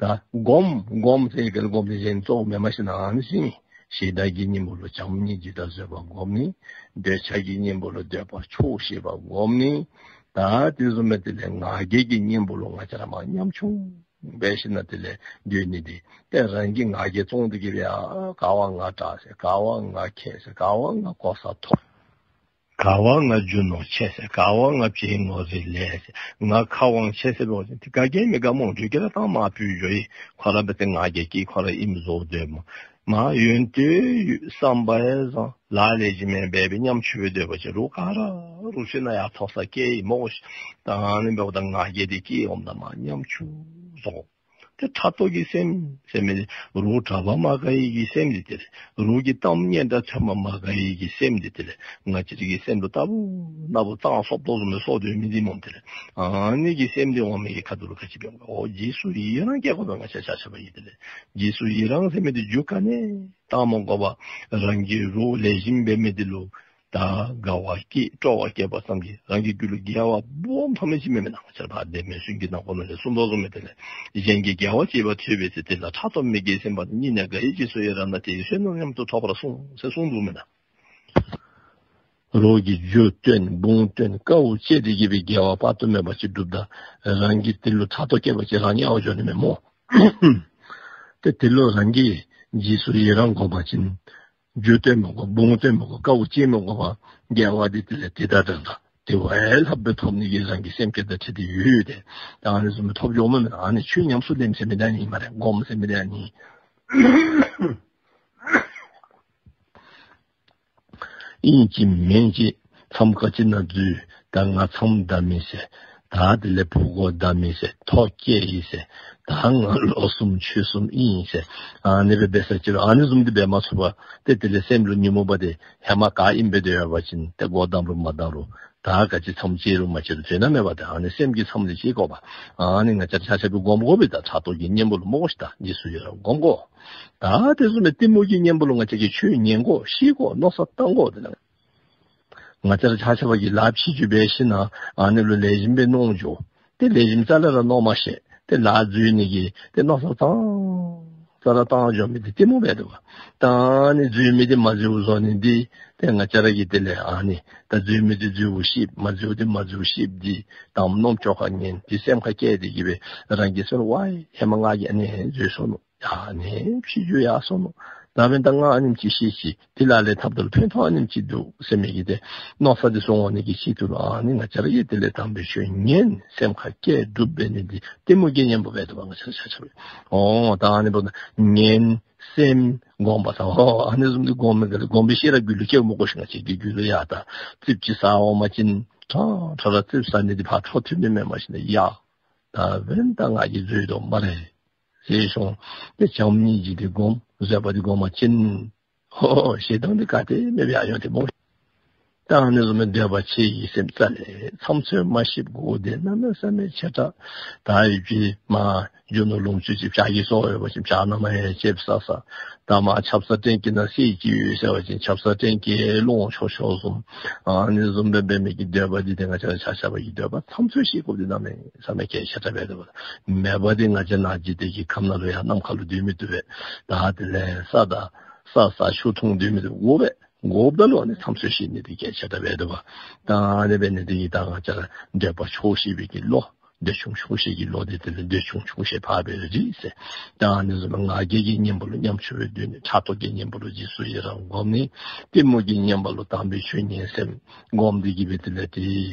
ད་སྒོམ་སྒོམ་ཟེར་བའི་སྒང་ལས་སྒོམ་ནི་གཞན་གཙོ་བོ་མེན་མ་གཞི་ནི་ཨ་ནི་ཅིག་ཨིན། ཞེ་སྡང་གི་གཉེན་པོ་ལུ་བྱམས་སྙིང་རྗེ་དང་བཟོད་པ་སྒོམ་ནི། འདོད་ཆགས་ཀྱི་གཉེན་པོ་ལུ་འདོད་པ་ཆོག་ཤེས་པ་སྒོམ་ནི། ད་དེ་བཟུམ་སྦེ་དེ་ལས་ང་རྒྱལ་གྱི་གཉེན་པོ་ལུ་ང་བཅས་ར་མར་ཉམ་ཆུང་འབད་ཞིནམ་ལས་དེ་ལས་སྡོད་ནི་འདི་ཏེ་རང་གི་ང་རྒྱལ་བཙོང་སྟེ་གི་སྦེ་ཨ་ག་བ་ང་དྲག་ཟེར། ག་བ་ང་མཁས་ཟེར། ག་བ་ང་གོ་ས་མཐོ། ག་བ་ང་རྒྱུ་ནོར་ཆེ་ཟེར། ག་བ་ང་བྱད་ངོ་རིས་ལེགས་ཟེར། ང་ཁ་དབང་ཆེ་ཟེར་འབད་བ་ཅིན་ཏེ་ག་གིས་མི་དགའ་སྨོ། འབྲུག་རྒྱལ་ལུ་ད་མར་ཕུལ་འགྱོ་ཡི། ཁོ་ར་འབད་དེ་ང་རྒྱལ་སྐྱེས། ཁོ་ར་ཨིནམ་བཟོ་སྡོད་སྨོ། མར་ཡོན་ཏན་ཡོད། བསམ་པ་ཡང་བཟང་། ལཱ་ལེགས་ཤོམ་ཡང་འབད་སྦེ་ཉམ་ཆུང་སྦེ་སྡོད་པ་ཅིན་རོགས་ག་ར་རོགས་ཤིག་ནང་ཡང་མཐོ་ས་སྐྱེ་ཡི་སྨོ་ཤིག། ད་ཨ་ནི་འབདཝ་ད་ང་རྒྱལ་འདི་སྐྱེ་འོངམ་ད་མར་ཉམ་ཆུང་བཟོ། ཏེ་ཕྲག་དོག་གི་སེམས་ཟེར་མི་འདི་རོགས་གྲྭ་པ་མ་དགའ་བའི་གི་སེམས་འདི་དེ་ལས་རོགས་ཀྱི་གཏམ་སྙན་གྲགས་ཐོས་མ་མ་དགའ་བའི་གི་སེམས་འདི་དེ་ལས་ང་བཅས་ར་གི་སེམས་ལུ་ལྟ་བུ་ན་བུ་གཙང་སོབ་ཏོ་བཟུམ་སྦེ་སོང་སྡོད་མི་འདི་སྨོ། དེ་ལས་ཨ་ནི་གི་སེམས་འདི་འོང་མི་གི་ཁ་ཐུག་ལུ་ག་ཅི་འབད་འོང་ག། འོ་རྗེས་སུ་ཡི་རང་བསྐྱེད་དགོ་པས། ང་བཅས་ཆ་ཁྱབ་ཀྱིས་དེ་ལས་རྗེས་སུ་ཡི་རང་ཟེར་མི་འདི་རྒྱུ་ག་ནི་བཏང་མ་དགོ་པར་རང་གི་རོགས་ལེགས་ཤོམ་འབད་མི་འདི་ལུ་ད་དགའ་བ་སྐྱེས་སྤྲོ་བ་སྐྱེས་པ་ཙམ་གྱིས་རང་གི་རྒྱུད་ལུ་དགེ་བ་སྦོམ་ཐོབ་མི་ཅིག་མེན་མེན་ན། ང་བཅས་ར་ཕར་དེ་མི་སྲུན་གྱི་ནང་ཁོ་ན་ལས་གསུངས་དོ་བཟུམ་སྦེ་དེ་ལས་གཞན་གྱིས་དགེ་བ་སྤྱད་པ་ཐོས་པས་ཟེར། དེ་ལ་ཕྲག་དོག་མི་དགེ་སེམས་པ་དང་། སྙིང་ནས་དགའ་བའི་རྗེས་སུ་ཡི་རང་ན། དེ་ཡི་བསོད་ནམས་མཉམ་དུ་ཐོབ་པར་གསུངས་ཟེར་གསུངས་འདུག་མེན་ན། རོགས་ཀྱི་རྒྱུ་བཏོན་དཔུང་བཏོན་དཀའཝ་སྤྱད་དེ་གི་སྦེ་དགེ་བ་དཔག་ཏུ་མེད་པ་ཅིག་བསྒྲུབ་ད་རང་གིས་དེ་ལུ་ཕྲག་དོག་སྐྱེས་པ་ཅིན་རང་དམྱལ་བ་འགྱོ་ནི་མས་སྨོ། ཏེ་དེ་ལུ་རང་གིས་རྗེས་སུ་ཡི་རང་སྒོམ་པ་ཅིན་རྒྱུ་བཏོན་མི་དགོ། དཔུང་བཏོན་མི་དགོ། དཀའཝ་སྤྱད་མི་དགོ་པར་དགེ་བ་འདི་དེ་ལས་དེ་དང་འདྲ་འདྲ་དེ་བ་ལྷག་སྦེ་ཐོབ་ནི་གི་རང་གི་སེམས་བསྐྱེད་དང་འཁྲིལ་ཏེ་ཡོད་ཡོད་དེ། ད་ཨ་ནི་བཟུམ་སྦེ་ཐོབ་འགྱོཝ་མས་མེན་ན། ཨ་ནི་ཆོས་ཉམས་སུ་ལེན་ཟེར་མི་འདི་ཨ་ནི་ཨིན་སྨ་རེ། སྒོམ་ཟེར་མི་འདི་ཨ་ནི་ཨིན་ཅི་མིན་ཅི་མཚམས་ཁ་ཅིག་ནང་འཛུལ། ད་ང་མཚམས་བདའ་མི་ཟེར། ད་དེ་ལས་ཕུ་གུ་བདའ་མི་ཟེར། ཐོ་བཀལ་ཡི་ཟེར། ད་ང་ལོ་གསུམ་ཕྱོགས་གསུམ་ཨིན་ཟེར། ཨ་ནི་སྦེ་འབད་ས་ཅི་རུང་ཨ་ནི་བཟུམ་འདི་འབད་མ་ཚུགས་པར་ཏེ་དེ་ལས་སེམས་ལུ་ཉོན་མོངས་པ་འདི་ཧེ་མ་ག་ཨིནམ་སྦེ་སྡོད་ཡོད་པ་ཅིན་ཏེ་སྒོ་བསྡམ་རུང་མ་བསྡམ་རུང་ད་ག་ཅི་མཚམས་བཅད་རུང་མ་བཅད་རུང་དོན་དག་མེད་པ་དེ་ཨ་ནི་སེམས་ཀྱི་མཚམས་འདི་བཅད་དགོ་པ། ཨ་ནི་ང་བཅས་ཆ་ཁྱབ་ཀྱིས་སྒོམ་དགོ་པས། ད་ཕྲག་དོག་གི་གཉེན་པོ་ལུ་སྨོ་ཤིག། ད་རྗེས་སུ་ཡི་རང་སྒོམ་དགོ། ད་དེ་བཟུམ་སྦེ་གཏི་མུག་གི་གཉེན་པོ་ལུ་ང་བཅས་ཀྱིས་ཆོས་ཉན་དགོ། ཤེས་དགོ། མནོ་བསམ་བཏང་དགོ། དེ་ལས་ང་བཅས་ར་ཆ་ཁྱབ་ཀྱིས་ལཱ་ཕྱི་འགྱུར་འབད་ཞིནམ་ཨ་ནི་ལུ་ལེགས་ཤོམ་སྦེ་མནོ་འགྱོ། ཏེ་ལེགས་ཤོམ་རྩ་ལས་ར་མནོ་མ་ཤེས། ཏེ་ལཱ་འཛོལ་ནི་གི་ཏེ་མནོ་བསམ་བཏང་རྩ་ལས་བཏང་འགྱོ་མི་འདི་གཏི་མུག་འབད་དོ་བ། ད་ཨ་ནི་འཛོལ་མི་འདི་མ་འཛོལཝ་བཟོ་ནི་འདི་ཏེ་ང་བཅས་ར་གིས་དེ་ལས་ཨ་ནི་ད་འཛོལ་མི་འདི་འཛོལཝ་ཤེསཔ་མ་འཛོལཝ་འདི་མ་འཛོལཝ་ཤེསཔ་འདི་དང་པ་རྣམ་ཅོ་ཁར་ཉན། ཏེ་སེམས་ཁར་བསྐྱེད་དེ་གི་སྦེ་རང་གི་སེམས་ལུ་ཝའི་ཧེ་མ་ང་གིས་ཨ་ནི་འཛོལ་སོ་ནུག། ཡ་ཨ་ནི་ཕྱི་འགྱུར་ཡར་སོ་ནུག། ད་འབདན་ད་ང་ཨ་ནེམ་ཅིག་ཤེས་ཅི། དེ་ལས་ལཱ་འཐབ་ད་ལུ་ཕན་ཐོགས་ཨ་ནེམ་ཅིག་འདུག་ཟེར་མི་གི་ཏེ་མནོ་བསམ་འདི་བཟུང་འོང་ནི་གི་ཆེད་དུ་ལུ་ཨ་ནི་ང་བཅས་ར་གིས་དེ་ལས་དམ་པའི་ཆོས་ཉན། སེམས་ཁར་བསྐྱེད་སྒྲུབ་འབད་ནི་འདི་གཏི་མུག་གི་གཉེན་པོ་འབད་དོ་བ། ང་བཅས་ར་ཆ་ཁྱབ་ཀྱིས་འོ་ད་ཨ་ནི་འབདཝ་ད་ཉན་སེམས་སྒོམ་པ་དང་འོ་ཨ་ནི་བཟུམ་འདི་སྒོམ་མི་ག་ལས་སྒོམ་པའི་ཤེས་རབ་རྒྱུད་ལུ་སྐྱེ་མི་དགོ་ཤིག། ང་བཅས་ཀྱི་རྒྱུད་ལུ་ཡ་ད་རྩིགཔ་ཅིག་ཟ་འོང་པ་ཅིན་ཁྲ་ཁྲ་ར་རྩིགཔ་ཟ་ནི་འདི་ཕར་འཕྲོ་མཐུད་ནི་མེན་པ་ཅིན་ཡ་ད་འབདན་ད་ང་གིས་འཛོལ་དོ་སྨ་རེ་ཟེར་སོང་། ཏེ་བྱམས་སྙིང་རྗེ་འདི་སྒོམ། བཟོད་པ་འདི་སྒོམ་པ་ཅིན་ཧོ་ཞེ་སྡང་འདི་ག་ཏེ་མེད་པར་ཡར་འོང་སྟེ་སྨོ། ད་ཨ་ནི་བཟུམ་སྦེ་འདོད་པ་ཆེ་བའི་སེམས་རྩ་ལས་མཚམས་ཚོད་མ་ཤེསཔ་དགོ། དེ་གནམ་མེད་ས་མེད་ཆེ་དྲགས། ད་ཡོད་ཀྱི་མ་རྒྱུ་ནོར་ལོངས་སྤྱོད་ཅིག་བྱ་གི་སོང་ཡོད་པ་ཅིན་བྱ་ནང་མ་ཡང་ཅེབ་ས་ས། ད་མ་ཆབ་གསང་ཕྲེང་གི་ནང་གསེར་ཅིག་ཡོད་ཟེར་བ་ཅིན་ཆབ་གསང་ཕྲེང་གི་ལོངས་ཆོག་ཆོག་བཟུམ། ཨ་ནི་བཟུམ་སྦེ་འབད་མི་གི་འདོད་པ་འདི་ཏེ་ང་བཅས་ར་ཆ་ཁྱབ་ཀྱིས་འདོད་པ་མཚམས་ཚོད་ཤེས་དགོཔ་འདི་གནམ་མེད་ས་མེད་གལ་ཆེ་དྲགས་འབད་དོ་བ། མེད་པ་འདི་ང་བཅས་ནཱ་འཇིག་རྟེན་གྱི་ཁམས་ནང་ལུ་ཡང་ནམ་མཁའ་ལུ་སྡོད་མི་བཏུབ་པས། ད་དེ་ལས་ས་དང་ས་ས་ཆུ་འཐུང་སྡོད་མི་བཏུབ། དགོ་པས། དགོཔ་ད་ལུ་ཨ་ནི་མཚམས་ཚོད་ཤེས་ནི་འདི་གལ་ཆེ་དྲགས་འབད་དོ་བ། ད་ཨ་ནི་འབད་ནི་འདི་གིས་ད་ང་བཅས་ར་འདོད་པ་ཆོག་ཤེས་པའི་གི་བློ། འདོད་ཆུང་ཆུང་ཤེས་ཀྱི་བློ་འདི་དེ་ལས་འདོད་ཆུང་ཆུང་ཤེས་འཕགས་པའི་རིགས་ཟེར། ད་ཨ་ནི་བཟུམ་ང་རྒྱལ་གྱི་གཉེན་པོ་ལུ་ཉམ་ཆུང་སྦེ་སྡོད་ནི། ཕྲག་དོག་གི་གཉེན་པོ་ལུ་རྗེས་སུ་ཡི་རང་སྒོམ་ནི། གཏི་མུག་གི་གཉེན་པོ་ལུ་དམ་པའི་ཆོས་ཉན་སེམས་སྒོམ་འདི་གིས་སྦེ་དེ་ལས་ཏེ་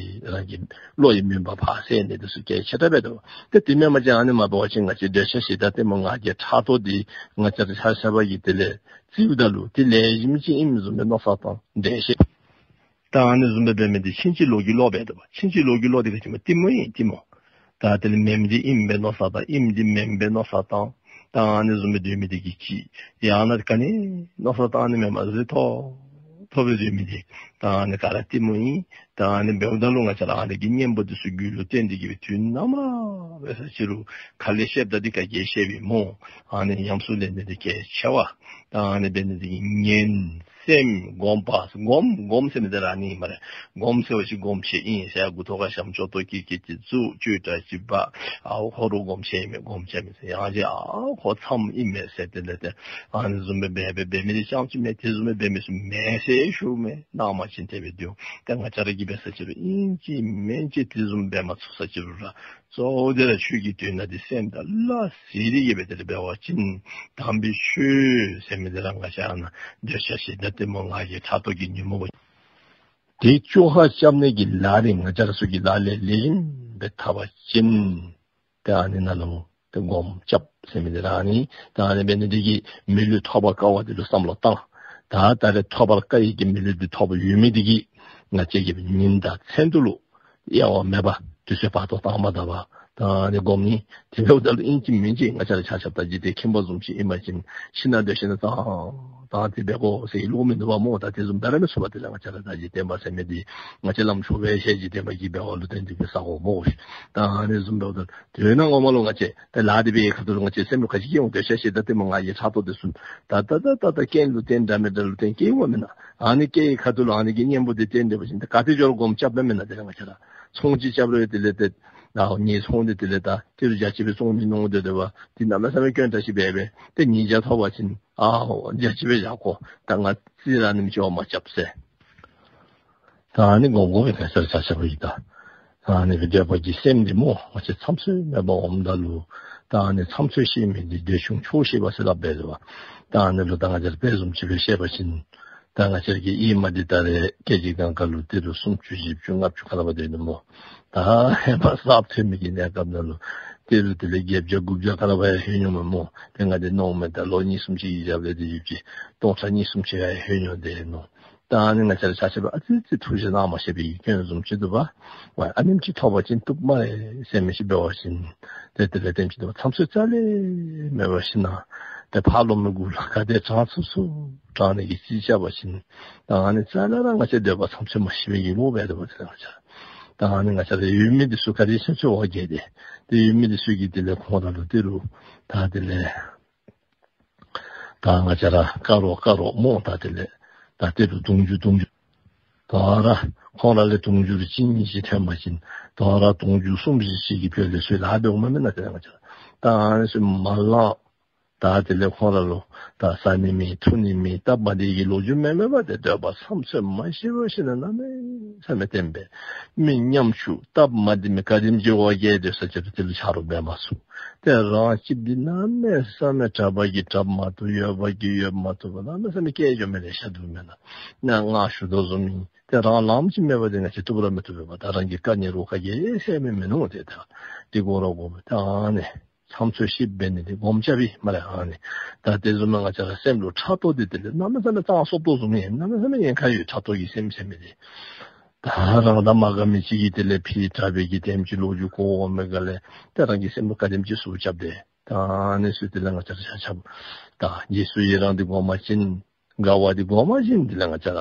རང་གི་བློ་ཡི་མུན་པ་ཕར་བསལ་ནི་འདི་ཚུ་གལ་ཆེ་དྲགས་འབད་དོ། ཏེ་དེ་མེན་པ་ཅིན་ཨ་ནི་མ་འབད་བ་ཅིན་ང་བཅས་འདོད་ཆགས་ཞེ་སྡང་གཏི་མུག་ང་རྒྱལ་ཕྲག་དོག་འདི་ང་བཅས་ར་ཆ་ཁྱབ་ཀྱིས་དེ་ལས་བརྩིཝ་ད་ལུ་ཏེ་ལེགས་ཤོམ་ཅིག་ཨིནམ་བཟུམ་སྦེ་མནོ་བསམ་བཏང་འདོད་ཤེས། ད་ཨ་ནི་བཟུམ་སྦེ་འབད་མི་འདི་ཕྱིན་ཅི་ལོག་གི་བློ་འབད་དོ་བ། ཕྱིན་ཅི་ལོག་གི་བློ་འདི་ག་ཅི་སྨོ། གཏི་མུག་ཨིན། གཏི་མུག། ད་དེ་ལས་མེནམ་འདི་ཨིནམ་སྦེ་མནོ་བསམ་བཏང་། ཨིནམ་འདི་མེནམ་སྦེ་མནོ་བསམ་བཏང་། ད་ཨ་ནི་བཟུམ་སྦེ་སྡོད་མི་འདི་གིས་ཅིག་ཡང་ན་ག་ནི་མནོ་བསམ་བཏང་ནི་མེད་པར་གཟིགས་ཏོག་ཏོ་སྦེ་སྡོད་མི་འདི་ད་ཨ་ནི་ག་ར་གཏི་མུག་ཨིན། ད་ཨ་ནི་འབདཝ་ད་ལུ་ང་བཅས་ར་ཨ་ནི་གི་གཉེན་པོ་འདི་ཚུ་རྒྱུད་ལུ་བརྟེན་ཏེ་གིས་སྦེ་དུས་ནམ་ར་འབད་ས་ཅི་རུང་ཁ་ལས་བཤདཔ་ད་འདི་ག་གིས་བཤདཔ་ཨིན་སྨོ། ཨ་ནི་ཉམས་སུ་ལེན་ནི་འདི་གལ་ཆེ་བས། ད་ཨ་ནི་འབད་ནི་འདི་གིས་ཉན། སེམས་སྒོམ་པ། སྒོམ་སྒོམ་ཟེར་མི་འདི་ར་ཨ་ནི་སྨ་རེ། སྒོམ་ཟེར་བ་ཅིན་སྒོམ་ཆེན་ཨིན་ཟེར། མགུ་ཐོག་ཁར་ཞྭམོ་ཅོག་ཏོ་ཀི་ཀི་ཅིག་བཙུགས། ཅོ་འདྲ་ཅིག་འབག། ཨའོ་ཁོ་ར་སྒོམ་ཆེན་ཨིན་མས། སྒོམ་ཆེན་ཨིན་མས་ཟེར། ཡང་ཅིན་ཨའོ་ཁོ་མཚམས་ཨིན་མས་ཟེར། དེ་ལས་ཏེ་ཨ་ནི་བཟུམ་སྦེ་འབད་འབད་འབད་མི་འདི་རྐྱངམ་ཅིག་མེན། དེ་བཟུམ་སྦེ་འབད་མི་ཚུ་མེད་ཟེར་ཞུཝ་མས། གནང་པ་ཅིན་དེ་སྦེ་འདུག། ཏེ་ང་བཅས་ར་གིས་འབད་ས་ཅི་རུང་ཨིན་ཅི་མིན་ཅི་དེ་བཟུམ་འབད་མ་ཚུགས་ས་ཅི་རུང་ར་གཙོ་བོ་དེ་ར་ཆོས་ཀྱི་དོན་དག་འདི་སེམས་དང་སླ་བསྲེ་སྟེ་གིས་སྦེ་དེ་ལས་འབད་བ་ཅིན་དམ་པའི་ཆོས་ཟེར་མི་འདི་ར་ང་བཅས་ཨ་ནཱ་འདོད་ཆགས་ཞེ་སྡང་གཏི་མུག་ང་རྒྱལ་ཕྲག་དོག་གི་ཉོན་མོངས་པ་འདི་བཅོ་ཁ་རྐྱབ་ནི་གི་ལཱ་འདི་ང་བཅས་ར་ཚུ་གིས་ལག་ལེན་ལེགས་ཤོམ་སྦེ་འཐབ་པ་ཅིན་ཏེ་ཨ་ནི་ནང་ལུ་ཏེ་སྒོམ་རྐྱབ་ཟེར་མི་འདི་ར་ཨ་ནི། ད་ཨ་ནི་འབད་ནི་འདི་གིས་མི་ལུས་ཐོབ་པར་དཀའ་བ་འདི་ལུ་བསམ་བློ་བཏང་། ད་ད་རེས་ཐོབ་པར་དཀའ་བའི་གི་མི་ལུས་འདི་ཐོབ་ཡོད་མི་འདི་གིས་ང་བཅས་ཀྱིས་ཉིན་དང་མཚན་དུ་ལུ་དབྱེ་བ་མེད་པར་དུས་ཚོད་བར་དོ་བཏང་མ་ད་བར་ད་ཨ་ནི་སྒོམ་ནི། དེ་འབདཝ་ད་ལུ་ཨིན་ཅི་མིན་ཅི་ང་བཅས་ར་ཆ་ཁྱབ་ད་འཇིག་རྟེན་ཁྱིམ་པ་བཟུམ་ཅིག་ཨིན་པ་ཅིན་ཤི་ནི་འདོད་ཤི་ནི་ད་ད་དེ་འབད་དགོ་ཟེར་བློ་མིན་འདུག་པ་སྨོ། ད་དེ་བཟུམ་ད་ར་མི་ཚུགས་པས། དེ་ལས་ང་བཅས་ར་ད་འཇིག་རྟེན་པ་ཟེར་མི་འདི་ང་བཅས་ལམ་ཆོས་པའི་ཤེས་འཇིག་རྟེན་པ་གིས་འབད་བ་ལུ་བརྟེན་ཏེ་གིས་བསག་དགོ་སྨོ་ཤིག། ད་ཨ་ནི་བཟུམ་འབདཝ་ད་དོན་ངོ་མ་ལུ་ང་བཅས་ཏེ་ལཱ་འདི་འབད་བའི་ཁ་ཐུག་ལུ་ང་བཅས་སེམས་ལུ་ག་ཅི་སྐྱེ་འོང་། འདོད་ཆགས་ཞེ་སྡང་གཏི་མུག་ང་རྒྱལ་ཕྲག་དོག་འདི་ཚུ་ད་ད་ད་ད་ད་རྐྱེན་ལུ་བརྟེན་འདྲ་མི་འདྲ་ལུ་བརྟེན་སྐྱེ་འོང་མེན་ན། ཨ་ནི་སྐྱེ་བའི་ཁ་ཐུག་ལུ་ཨ་ནི་གི་གཉེན་པོ་འདི་བརྟེན་ཏེ་འབད་བ་ཅིན་ད་ག་ཏེ་འགྱོ་རུང་སྒོམ་རྐྱབ་པས་མེན་ན། དེ་ལས་ང་བཅས་ར་ཚོང་ཅིག་རྐྱབ་རུང་དེ་ལས་ཏེ་ད་ངེའི་ཚོང་འདི་དེ་ལས་ད་ཏི་རུ་བརྒྱ་ཅིག་སྦེ་བཙོང་མི་ནོར་དེ་དེ་བ་འདི་གནམ་མེད་ས་མེད་སྐྱོན་དྲགས་ཅིག་འབད་འབད་ཏེ་ཉིས་བརྒྱ་ཐོབ་པ་ཅིན་ཨའོ་བརྒྱ་ཅིག་སྦེ་བཞག་དགོ། ད་ང་རྩིས་ར་ཨ་ནེམ་ཅིག་འོང་མ་རྐྱབ་ཟེར། ད་ཨ་ནི་སྒོམ་དགོ་པས། ང་བཅས་ར་ཆ་ཁྱབ་ཀྱིས་ད་ཨ་ནི་སྦེ་འདོད་པ་གི་སེམས་འདི་སྨོ། ང་བཅས་ཚམ་ཚོད་མེད་པར་འོངམ་ད་ལུ་ད་ཨ་ནི་ཚམ་ཚོད་ཤེས་མི་འདི་འདོད་ཆུང་ཆོག་ཤེས་པ་ཟེར་སླབ་པས་ཟེར་བ། ད་ཨ་ནི་ལུ་ད་ང་བཅས་ར་དཔེ་བཟུམ་ཅིག་སྦེ་བཤད་པ་ཅིན་ད་ང་བཅས་ར་གི་ཨའི་མ་འདི་ད་རེས་སྐྱེས་ཀྱི་སྒང་ཁ་ལུ་ཏི་རུ་སུམ་ཅུ་བཞི་བཅུ་ལྔ་བཅུ་ཁ་ལས་ཕར་སྡོད་ནི་སྨོ། ད་ཧེ་མ་གསརཔ་ཐོན་མི་གི་གནས་སྐབས་ནང་ལུ་ཏི་རུ་དེ་ལས་བརྒྱད་བརྒྱ་དགུ་བརྒྱ་ཁ་ལས་ཕར་ཡང་ལྷོད་འོང་མས་སྨོ། ཏེ་ང་འདི་མནོཝ་མས། ད་ལོ་གཉིས་གསུམ་ཅིག་གི་རྒྱབ་ལས་ཏེ་ཡུདཔ་ཅིག་སྟོང་ཕྲག་གཉིས་གསུམ་ཅིག་ཡར་ལྷོད་འོང་སྟེ་ནོ། ད་ཨ་ནི་ང་བཅས་ར་ཆ་ཁྱབ་ཨ་ཙི་ཙི་ཐུགས་རྗེ་གནང་མ་ཤེས་པའི་གི་སྐྱོན་བཟུམ་ཅིག་འདུག་པ། ཝའི་ཨ་ནེམ་ཅིག་ཐོབ་པ་ཅིན་བཏུབ་སྨ་རེ་ཟེར་མི་ཅིག་འབད་བ་ཅིན་ཏེ་དེ་ལས་ལྟདམོ་ཅིག་འདུག་པ། ཚམ་ཚོད་རྩ་ལས་མེད་པར་ཤི་ན་ཏེ་ཕར་ལོག་མི་གུ་ལུ་ག་དེ་དྲང་ཚུགས་ཚུགས་དྲང་ནི་གི་རྩིས་རྐྱབ་པ་ཅིན་ད་ཨ་ནི་རྩ་ལས་ར་ང་བཅས་འདོད་པ་ཚམ་ཚོད་མ་ཤེས་པའི་གི་བློ་འབད་དོ་བ། དེ་ལས་ང་བཅས་ད་ཨ་ནི་ང་བཅས་ར་ཡོད་མི་འདི་ཚུ་ག་དེ་ཚུན་ཚོད་འོ་བརྒྱལ་ཏེ་ཏེ་ཡོད་མི་འདི་ཚུ་གིས་དེ་ལས་ཁོང་ར་ལུ་ཏི་རུ་ད་དེ་ལས་ད་ང་བཅས་ར་དཀའ་རོགས་དཀའ་རོགས་སྨོ། ད་དེ་ལས་ད་ཏི་རུ་དུང་ཕྱུར་དུང་ཕྱུར་དོ་རུང་ཁོང་ར་ལས་དུང་ཕྱུར་གཅིག་གཉིས་ཅིག་ཐོན་པ་ཅིན་དོ་རུང་དུང་ཕྱུར་གསུམ་བཞི་ཅིག་གི་ཕུལ་ཏེ་ཚུར་ལཱ་འབདཝ་མས་མེན་ན། དེ་ལས་ང་བཅས་ར་ད་ཨ་ནི་ཚུ་མ་ལང་། ད་དེ་ལས་ཁོང་ར་ལུ་ད་ཟ་ནི་མེད་འཐུང་ནི་མེད་སྟབས་མ་བདེ་གི་ལོ་རྒྱུས་མེད་མེད་པ། ཏེ་འདོད་པ་ཚམ་ཚོད་མ་ཤེས་པར་ཤི་ན་གནམ་མེད་ས་མེད་བརྟན་པས། མི་ཉམ་ཆུང་སྟབས་མ་བདེ་མི་ག་དེམ་ཅིག་འོ་བརྒྱལ་སྡོད་ས་ཅིག་རུང་དེ་ལུ་ཆ་རོགས་འབད་མ་ཚུགས། ཏེ་རང་གཅིགཔོ་འདི་གནམ་མེད་ས་མེད་དྲག་པ་གིས་དྲག་མ་བཏུབ། ཡོད་པ་གིས་ཡོད་མ་བཏུབ་པར་གནམ་མེད་ས་མེད་སྐྱེ་འགྱོ་མི་ལེ་ཤ་འདུག་མེན་ན། ནཱ་ང་ཞུ་དོ་བཟུམ་ཨིན། ཏེ་རང་ལངམ་ཅིག་མེད་པ་འདི་ང་བཅས་བཏུབ་ར་མི་བཏུབ་པས་པ། ད་རང་གི་དཀའ་ངལ་རོགས་ཁ་གིས་སེལ་མི་མིན་ནུག། ཏེ་ད་འདི་དགོ་ར་དགོ་པས། ད་ཨ་ནི་ཚམ་ཚོད་ཤེས་འབད་ནི་འདི་སྒོམ་རྐྱབ་ཨིན་སྨ་རེ། ཨ་ནི་ད་དེ་བཟུམ་མའི་ང་བཅས་ར་སེམས་ལུ་ཕྲག་དོག་འདི་དེ་ལས་གནམ་མེད་ས་མེད་གཙང་སོབ་ཏོ་བཟུམ་ཨིན། གནམ་མེད་ས་མེད་ཉེན་ཁ་ཡོད། ཕྲག་དོག་གི་སེམས་ཟེར་མི་འདི། ད་རང་དང་མ་དགའ་མི་ཅིག་གིས་དེ་ལས་ཕྱི་དྲག་པའི་གི་ལྟདམོ་ཅིག་ལོ་རྒྱུས་གོཝ་མས་ག་ལས་ཏེ་རང་གི་སེམས་ལུ་ག་དེམ་ཅིག་ཟུག་རྐྱབ་སྟེ། ད་ཨ་ནི་ཚུ་དེ་ལས་ང་བཅས་ར་ཆ་ཁྱབ་ད་རྗེས་སུ་ཡི་རང་འདི་སྒོམ་པ་ཅིན་དགའ་བ་འདི་སྒོམ་པ་ཅིན་དེ་ལས་ང་བཅས་ར་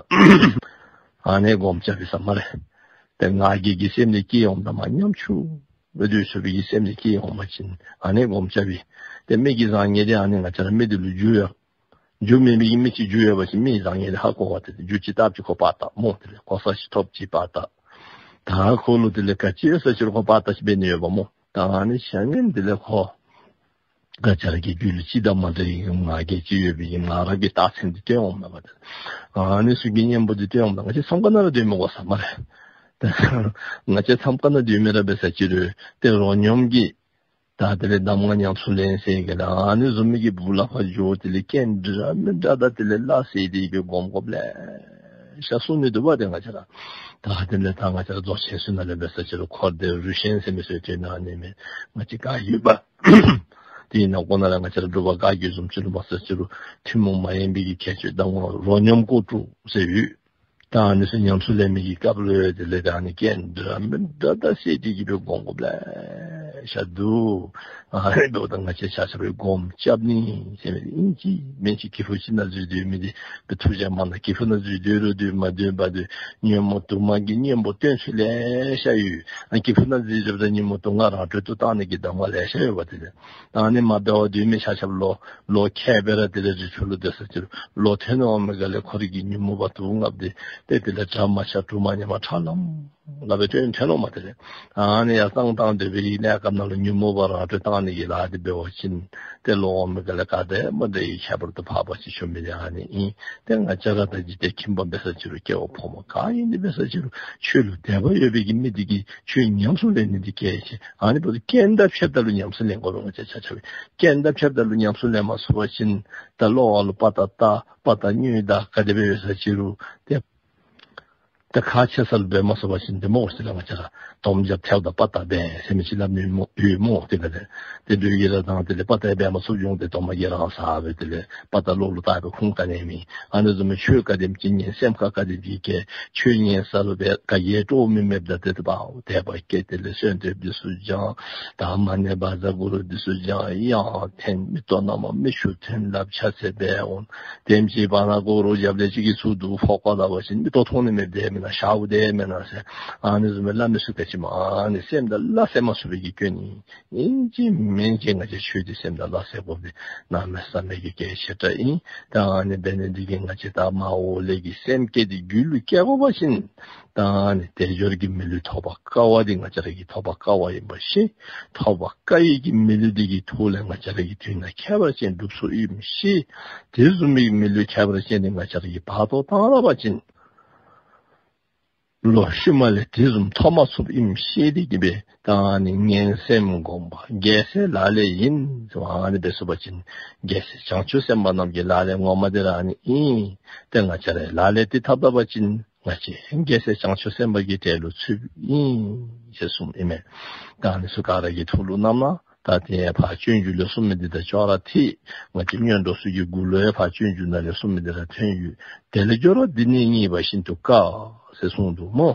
ཨ་ནི་སྒོམ་རྐྱབ་ཨིན་ས་སྨ་རེ། ཏེ་ང་རྒྱལ་གྱི་སེམས་འདི་སྐྱེ་འོངམ་ད་མ་ཉམ་ཆུང་སྦེ་སྡོད་ཚུགས་པའི་གི་སེམས་འདི་སྐྱེ་འོང་པ་ཅིན་ཨ་ནི་སྒོམ་རྐྱབ་ཨིན། ཏེ་མི་གི་བཟང་ངན་འདི་ཨ་ནི་ང་བཅས་ར་མི་འདི་ལུ་འགྱུར་ཡོད། རྒྱུ་མེད་མི་གི་མི་ཅིག་རྒྱུ་ཡོད་པ་ཅིན་མི་བཟང་ངན་ཧ་གོ་བ། ཏེ་རྒྱུ་ཅིག་བཏབ་ཅིག་ཁོ་པར་བཏབ་སྨོ། དེ་ལས་གོ་ས་ཅིག་ཐོབ་ཅིག་པར་བཏབ། ད་ཁོ་ལུ་དེ་ལས་ག་ཅི་ཡོད་ས་ཅི་རུང་ཁོ་པར་བཏབ་ཅིག་འབད་ནི་ཡོདཔ་སྨོ། ད་ཨ་ནི་བྱ་ངན་དེ་ལས་ཁོ་ང་བཅས་ར་གི་རྒྱུད་ལུ་ཅི་དང་མ་འདྲ་བའི་ང་རྒྱལ་ཅིག་ཡོད་པའི་གི་ང་རང་གི་རྟགས་མཚན་འདི་སྟོན་འོང་མས་པ། ཏེ་ཨ་ནི་ཚུ་གི་གཉེན་པོ་འདི་སྟོན་འོངམ་ད་ང་བཅས་མཚམས་ཁང་ནང་ར་སྡོད་མི་དགོ་ས་སྨ་རེ། ཏེ་ང་བཅས་མཚམས་ཁང་ནང་སྡོད་མི་ར་འབད་ས་ཅི་རུང་ཏེ་རོ་སྙོམས་ཀྱི་ད་དེ་ལས་གདམས་ངག་ཉམས་སུ་ལེན་ཟེར་གི་ལགས། ཨ་ནི་བཟུམ་མའི་གི་སྦུག་ལས་ཕར་འགྱོ། དེ་ལས་རྐྱེན་འདྲ་མི་འདྲ་དང་དེ་ལས་སླ་བསྲེ་སྟེ་གིས་སྒོམ་སྒོམ་ལེ་ཤ་གསུང་ནི་འདུག་པ། ཏེ་ང་བཅས་ར་ད་དེ་ལས་ད་ང་བཅས་ར་རྫོགས་ཆེན་ཚུ་ནང་ལས་འབད་ས་ཅི་རུང་འཁོར་འདས་རུ་ཤན་ཟེར་མི་ཚུ་ཡང་ཨ་ནི་མས། ང་བཅས་བཀའ་བརྒྱུད་པ་དེ་ནང་ཁོ་ན་ལས་ང་བཅས་ར་འབྲུག་པ་བཀའ་བརྒྱུད་བཟུམ་ཅིག་ལུ་འབད་ས་ཅི་རུང་ཐུན་མོང་མ་ཡིན་པའི་གི་ཁྱད་ཆོས་གདམས་ངག་རོ་སྙོམས་སྐོར་དྲུག་ཟེར་ཡོད། ད་ཨ་ནི་ཚུ་ཉམས་སུ་ལེན་མི་གི་སྐབས་ལུ་དེ་ལས་ད་ཨ་ནི་རྐྱེན་འདྲ་མི་འདྲ་ད་སེལ་ཏེ་གི་སྦེ་སྒོམ་དགོཔ་ལེ་ཤ་འདུག། ཨ་ནི་འབདཝ་ད་ང་བཅས་ཆ་ཁྱབ་སྦེ་སྒོམ་རྐྱབ་ནི་ཟེར་མི་ཨིན་ཅི་མིན་ཅི་གི་ཕུགས་ཅིག་ནང་འཛུལ་སྡོད་མི་འདི་སྦེ་ཐུགས་རྗེ་མ་གནང་། གི་ཕུགས་ནང་འཛུལ་སྡོད་རུང་སྡོད་མ་སྡོད་འབད་དེ་ཉོན་མོངས་དུག་མ་གི་གཉེན་པོ་སྟོན་ས་ལེ་ཤ་ཡོད། ཨ་གི་ཕུགས་ནང་འཛུལ་སྡོདཔ་ད་ཉོན་མོངས་དུག་ལྔ་རང་གྲོལ་དུ་བཏང་ནི་གི་གདམས་ངག་ལེ་ཤ་ཡོདཔ་དེ་ལས། ད་ཨ་ནི་མ་འབད་བར་སྡོད་མི་ཆ་ཁྱབ་ལོ་ལོ་ཁལ་སྦེ་ར་དེ་ལས་རི་ཁྲོད་ལུ་སྡོད་ས་ཅི་རུང་ལོ་ཐོན་འོང་མི་ག་ལས་ཁོ་རའི་གི་ཉོན་མོངས་པ་དུག་ལྔ་འདི་ཏེ་དེ་ལས་དགྲ་མ་ཆགས་གྲུ་མ་ཉམས་མ་ཁྲ་ལམ་ལམ་སྦེ་ཐོན་ཐོན་འོང་མས། དེ་ལས་ཨ་ནི་ཡར་བཏང་བཏང་སྡོད་པའི་གནས་སྐབས་ནང་ལུ་ཉོན་མོངས་པ་རང་གྲོལ་བཏང་ནི་གི་ལཱ་འདི་འབད་བ་ཅིན་ཏེ་ལོག་འོང་མི་ག་ལས་ག་དེ་མ་དེ་ཡི་ཁྱད་པར་དུ་འཕགས་པ་ཅིག་བྱུང་མི་འདི་ཨ་ནི་ཨིན། ཏེ་ང་བཅས་ར་ད་འཇིག་རྟེན་ཁྱིམ་པ་འབད་ས་ཅི་རུང་སྐྱེ་བ་ཕོ་མོ་ག་ཨིན་ནི་འབད་ས་ཅི་རུང་ཆོས་ལུ་དད་པ་ཡོད་པའི་གི་མི་འདི་གིས་ཆོས་ཉམས་སུ་ལེན་ནི་འདི་གལ་ཆེ། ཨ་ནི་འབདཝ་ད་རྐྱེན་དང་ཕྱདཔ་ད་ལུ་ཉམས་སུ་ལེན་དགོ་པས། ང་བཅས་ཆ་ཁྱབ་རྐྱེན་དང་ཕྱདཔ་ད་ལུ་ཉམས་སུ་ལེན་མ་ཚུགས་པ་ཅིན་ད་ལོག་ལུ་དཔའ་རྟགས་ད་དཔའ་རྟགས་དངོས་ད་ག་དེ་སྦེ་ཡོད་ས་ཅི་རུང་ཏེ་ད་ཁག་ཆེ་ས་ལུ་འབད་མ་ཚུགས་པ་ཅིན་ཏེ་མོ་ཅིག་ལས་ང་བཅས་ར་དོམ་རྒྱབ་ཐལཝ་ད་དཔའ་རྟགས་འབད་ཟེར་མི་ཅིག་སླབ་ནི་སྨོ་ཡོད་སྨོ། ཏེ་ག་དེ་ཏེ་འདུལ་བའི་ར་དང་དེ་ལས་དཔའ་རྟགས་འབད་མ་ཚུགས་བྱུང་སྟེ་དོམ་གྱིས་རང་ཟ་སྦེ་དེ་ལས་དཔའ་རྟགས་ལོག་ལུ་བཏགས་པའི་ཁུངས་ག་ནི་མེད། ཨ་ནི་བཟུམ་མའི་ཆོས་ག་དེམ་ཅིག་ཉན་སེམས་ཁར་ག་དེམ་ཅིག་བསྐྱེད་ཆོས་ཉན་ས་ལུ་སྦེ་ག་གིས་ཡང་སྤྲོ་མི་མེདཔ་ད་དེ་ལྟ་བུ་དད་པ་བསྐྱེད་དེ་ལས་གསོལ་འདེབས་འདི་ཚུ་བགྱང་། ད་མ་ཎི་བཛྲ་གུ་རུ་འདི་ཚུ་བགྱང་། གཡང་འཐེན། མིག་ཏོ་ནང་མར་མིག་ཆུ་འཐོན། ལགཔ་ཕྱག་འཚལ་འབད་འོང་། དེམ་ཅིག་བར་ན་གུ་རུ་རྒྱབ་ལས་ཅིག་གིས་ཚུར་འདུག་ཕོག་པ་ལྟ་བ་ཅིན་མིག་ཏོ་མཐོང་ནི་མེད་དེ་མེན་ན་ཞརཝ་དེ་མེན་ན་ཟེར་ཨ་ནི་བཟུམ་སྦེ་སླབ་མི་ཚུ་ག་ཅི་སྨོ། ཨ་ནི་སེམས་དང་སླ་བསྲེ་མ་ཚུགས་པའི་གི་སྐྱོན་ཨིན། ཨིན་ཅི་མིན་ཅི་ང་བཅས་ཆོས་འདི་སེམས་དང་སླ་བསྲེ་དགོཔ་འདི་གནམ་མེད་ས་མེད་ཀྱི་གལ་ཆེ་དྲགས་ཨིན། ད་ཨ་ནི་འབད་ནི་འདི་གིས་ང་བཅས་ད་མར་འོག་ལས་ཀྱི་སེམས་བསྐྱེད་འདི་རྒྱུད་ལུ་སྐྱེ་དགོ་པ་ཅིན་ད་ཨ་ནི་དལ་འབྱོར་གྱི་མི་ལུས་ཐོབ་པར་དཀའ་བ་འདི་ང་བཅས་ར་གིས་ཐོབ་པར་དཀའ་བ་ཨིན་པ་ཤེས། ཐོབ་པར་དཀའ་བའི་གི་མི་ལུས་འདི་གི་ཐོག་ལས་ང་བཅས་ར་གིས་དུས་ནམ་ཁྱད་པར་ཅན་སྒྲུབ་ཚུགསཔ་ཨིནམ་ཤེས། དེ་བཟུམ་མའི་མི་ལུས་ཁྱད་པར་ཅན་འདི་ང་བཅས་ར་གིས་བར་དོ་བཏང་ད་པ་ཅིན་ལོག་ཤུལ་མ་ལས་དེ་བཟུམ་ཐོབ་མ་ཚུགསཔ་ཨིནམ་ཤེས་ཏེ་གི་སྦེ་ད་ཨ་ནི་ངན་སེམས་སྒོམ་པ་རྒྱལ་སྲས་ལག་ལེན་ཡིན་ཟེར་བ་ཨ་ནི་འབད་ཚུགས་པ་ཅིན་རྒྱལ་སྲས་བྱང་ཆུབ་སེམས་དཔའ་རྣམས་ཀྱི་ལག་ལེན་ངོ་མ་འདི་ར་ཨ་ནི་ཨིན། ཏེ་ང་བཅས་ར་ལག་ལེན་འདི་འཐབ་ད་པ་ཅིན་ང་བཅས་རྒྱལ་སྲས་བྱང་ཆུབ་སེམས་དཔའ་གི་གྲལ་ལུ་ཚུདཔ་ཨིན་ཟེར་གསུངམ་ཨིན་མས། ད་ཨ་ནི་ཚུ་ག་ར་གི་ཐུགས་ལུ་བསྣམས་གནང་། ད་དེ་ཡང་ཕར་སྤྱོད་འཇུག་ལས་གསུངས་མི་འདི་དང་ཅོག་ར་འཐད། ང་བཅས་སྔོན་འགྲོ་ཚུ་གི་མགུ་ལུ་ཡང་ཕར་སྤྱོད་འཇུག་ནང་ལས་གསུངས་མི་འདི་ར་ཐོན་ཡོད། དལ་འབྱོར་འདི་ནི་རྙེད་པ་ཤིན་ཏུ་དཀའ་ཟེར་གསུངས་འདུག་སྨོ།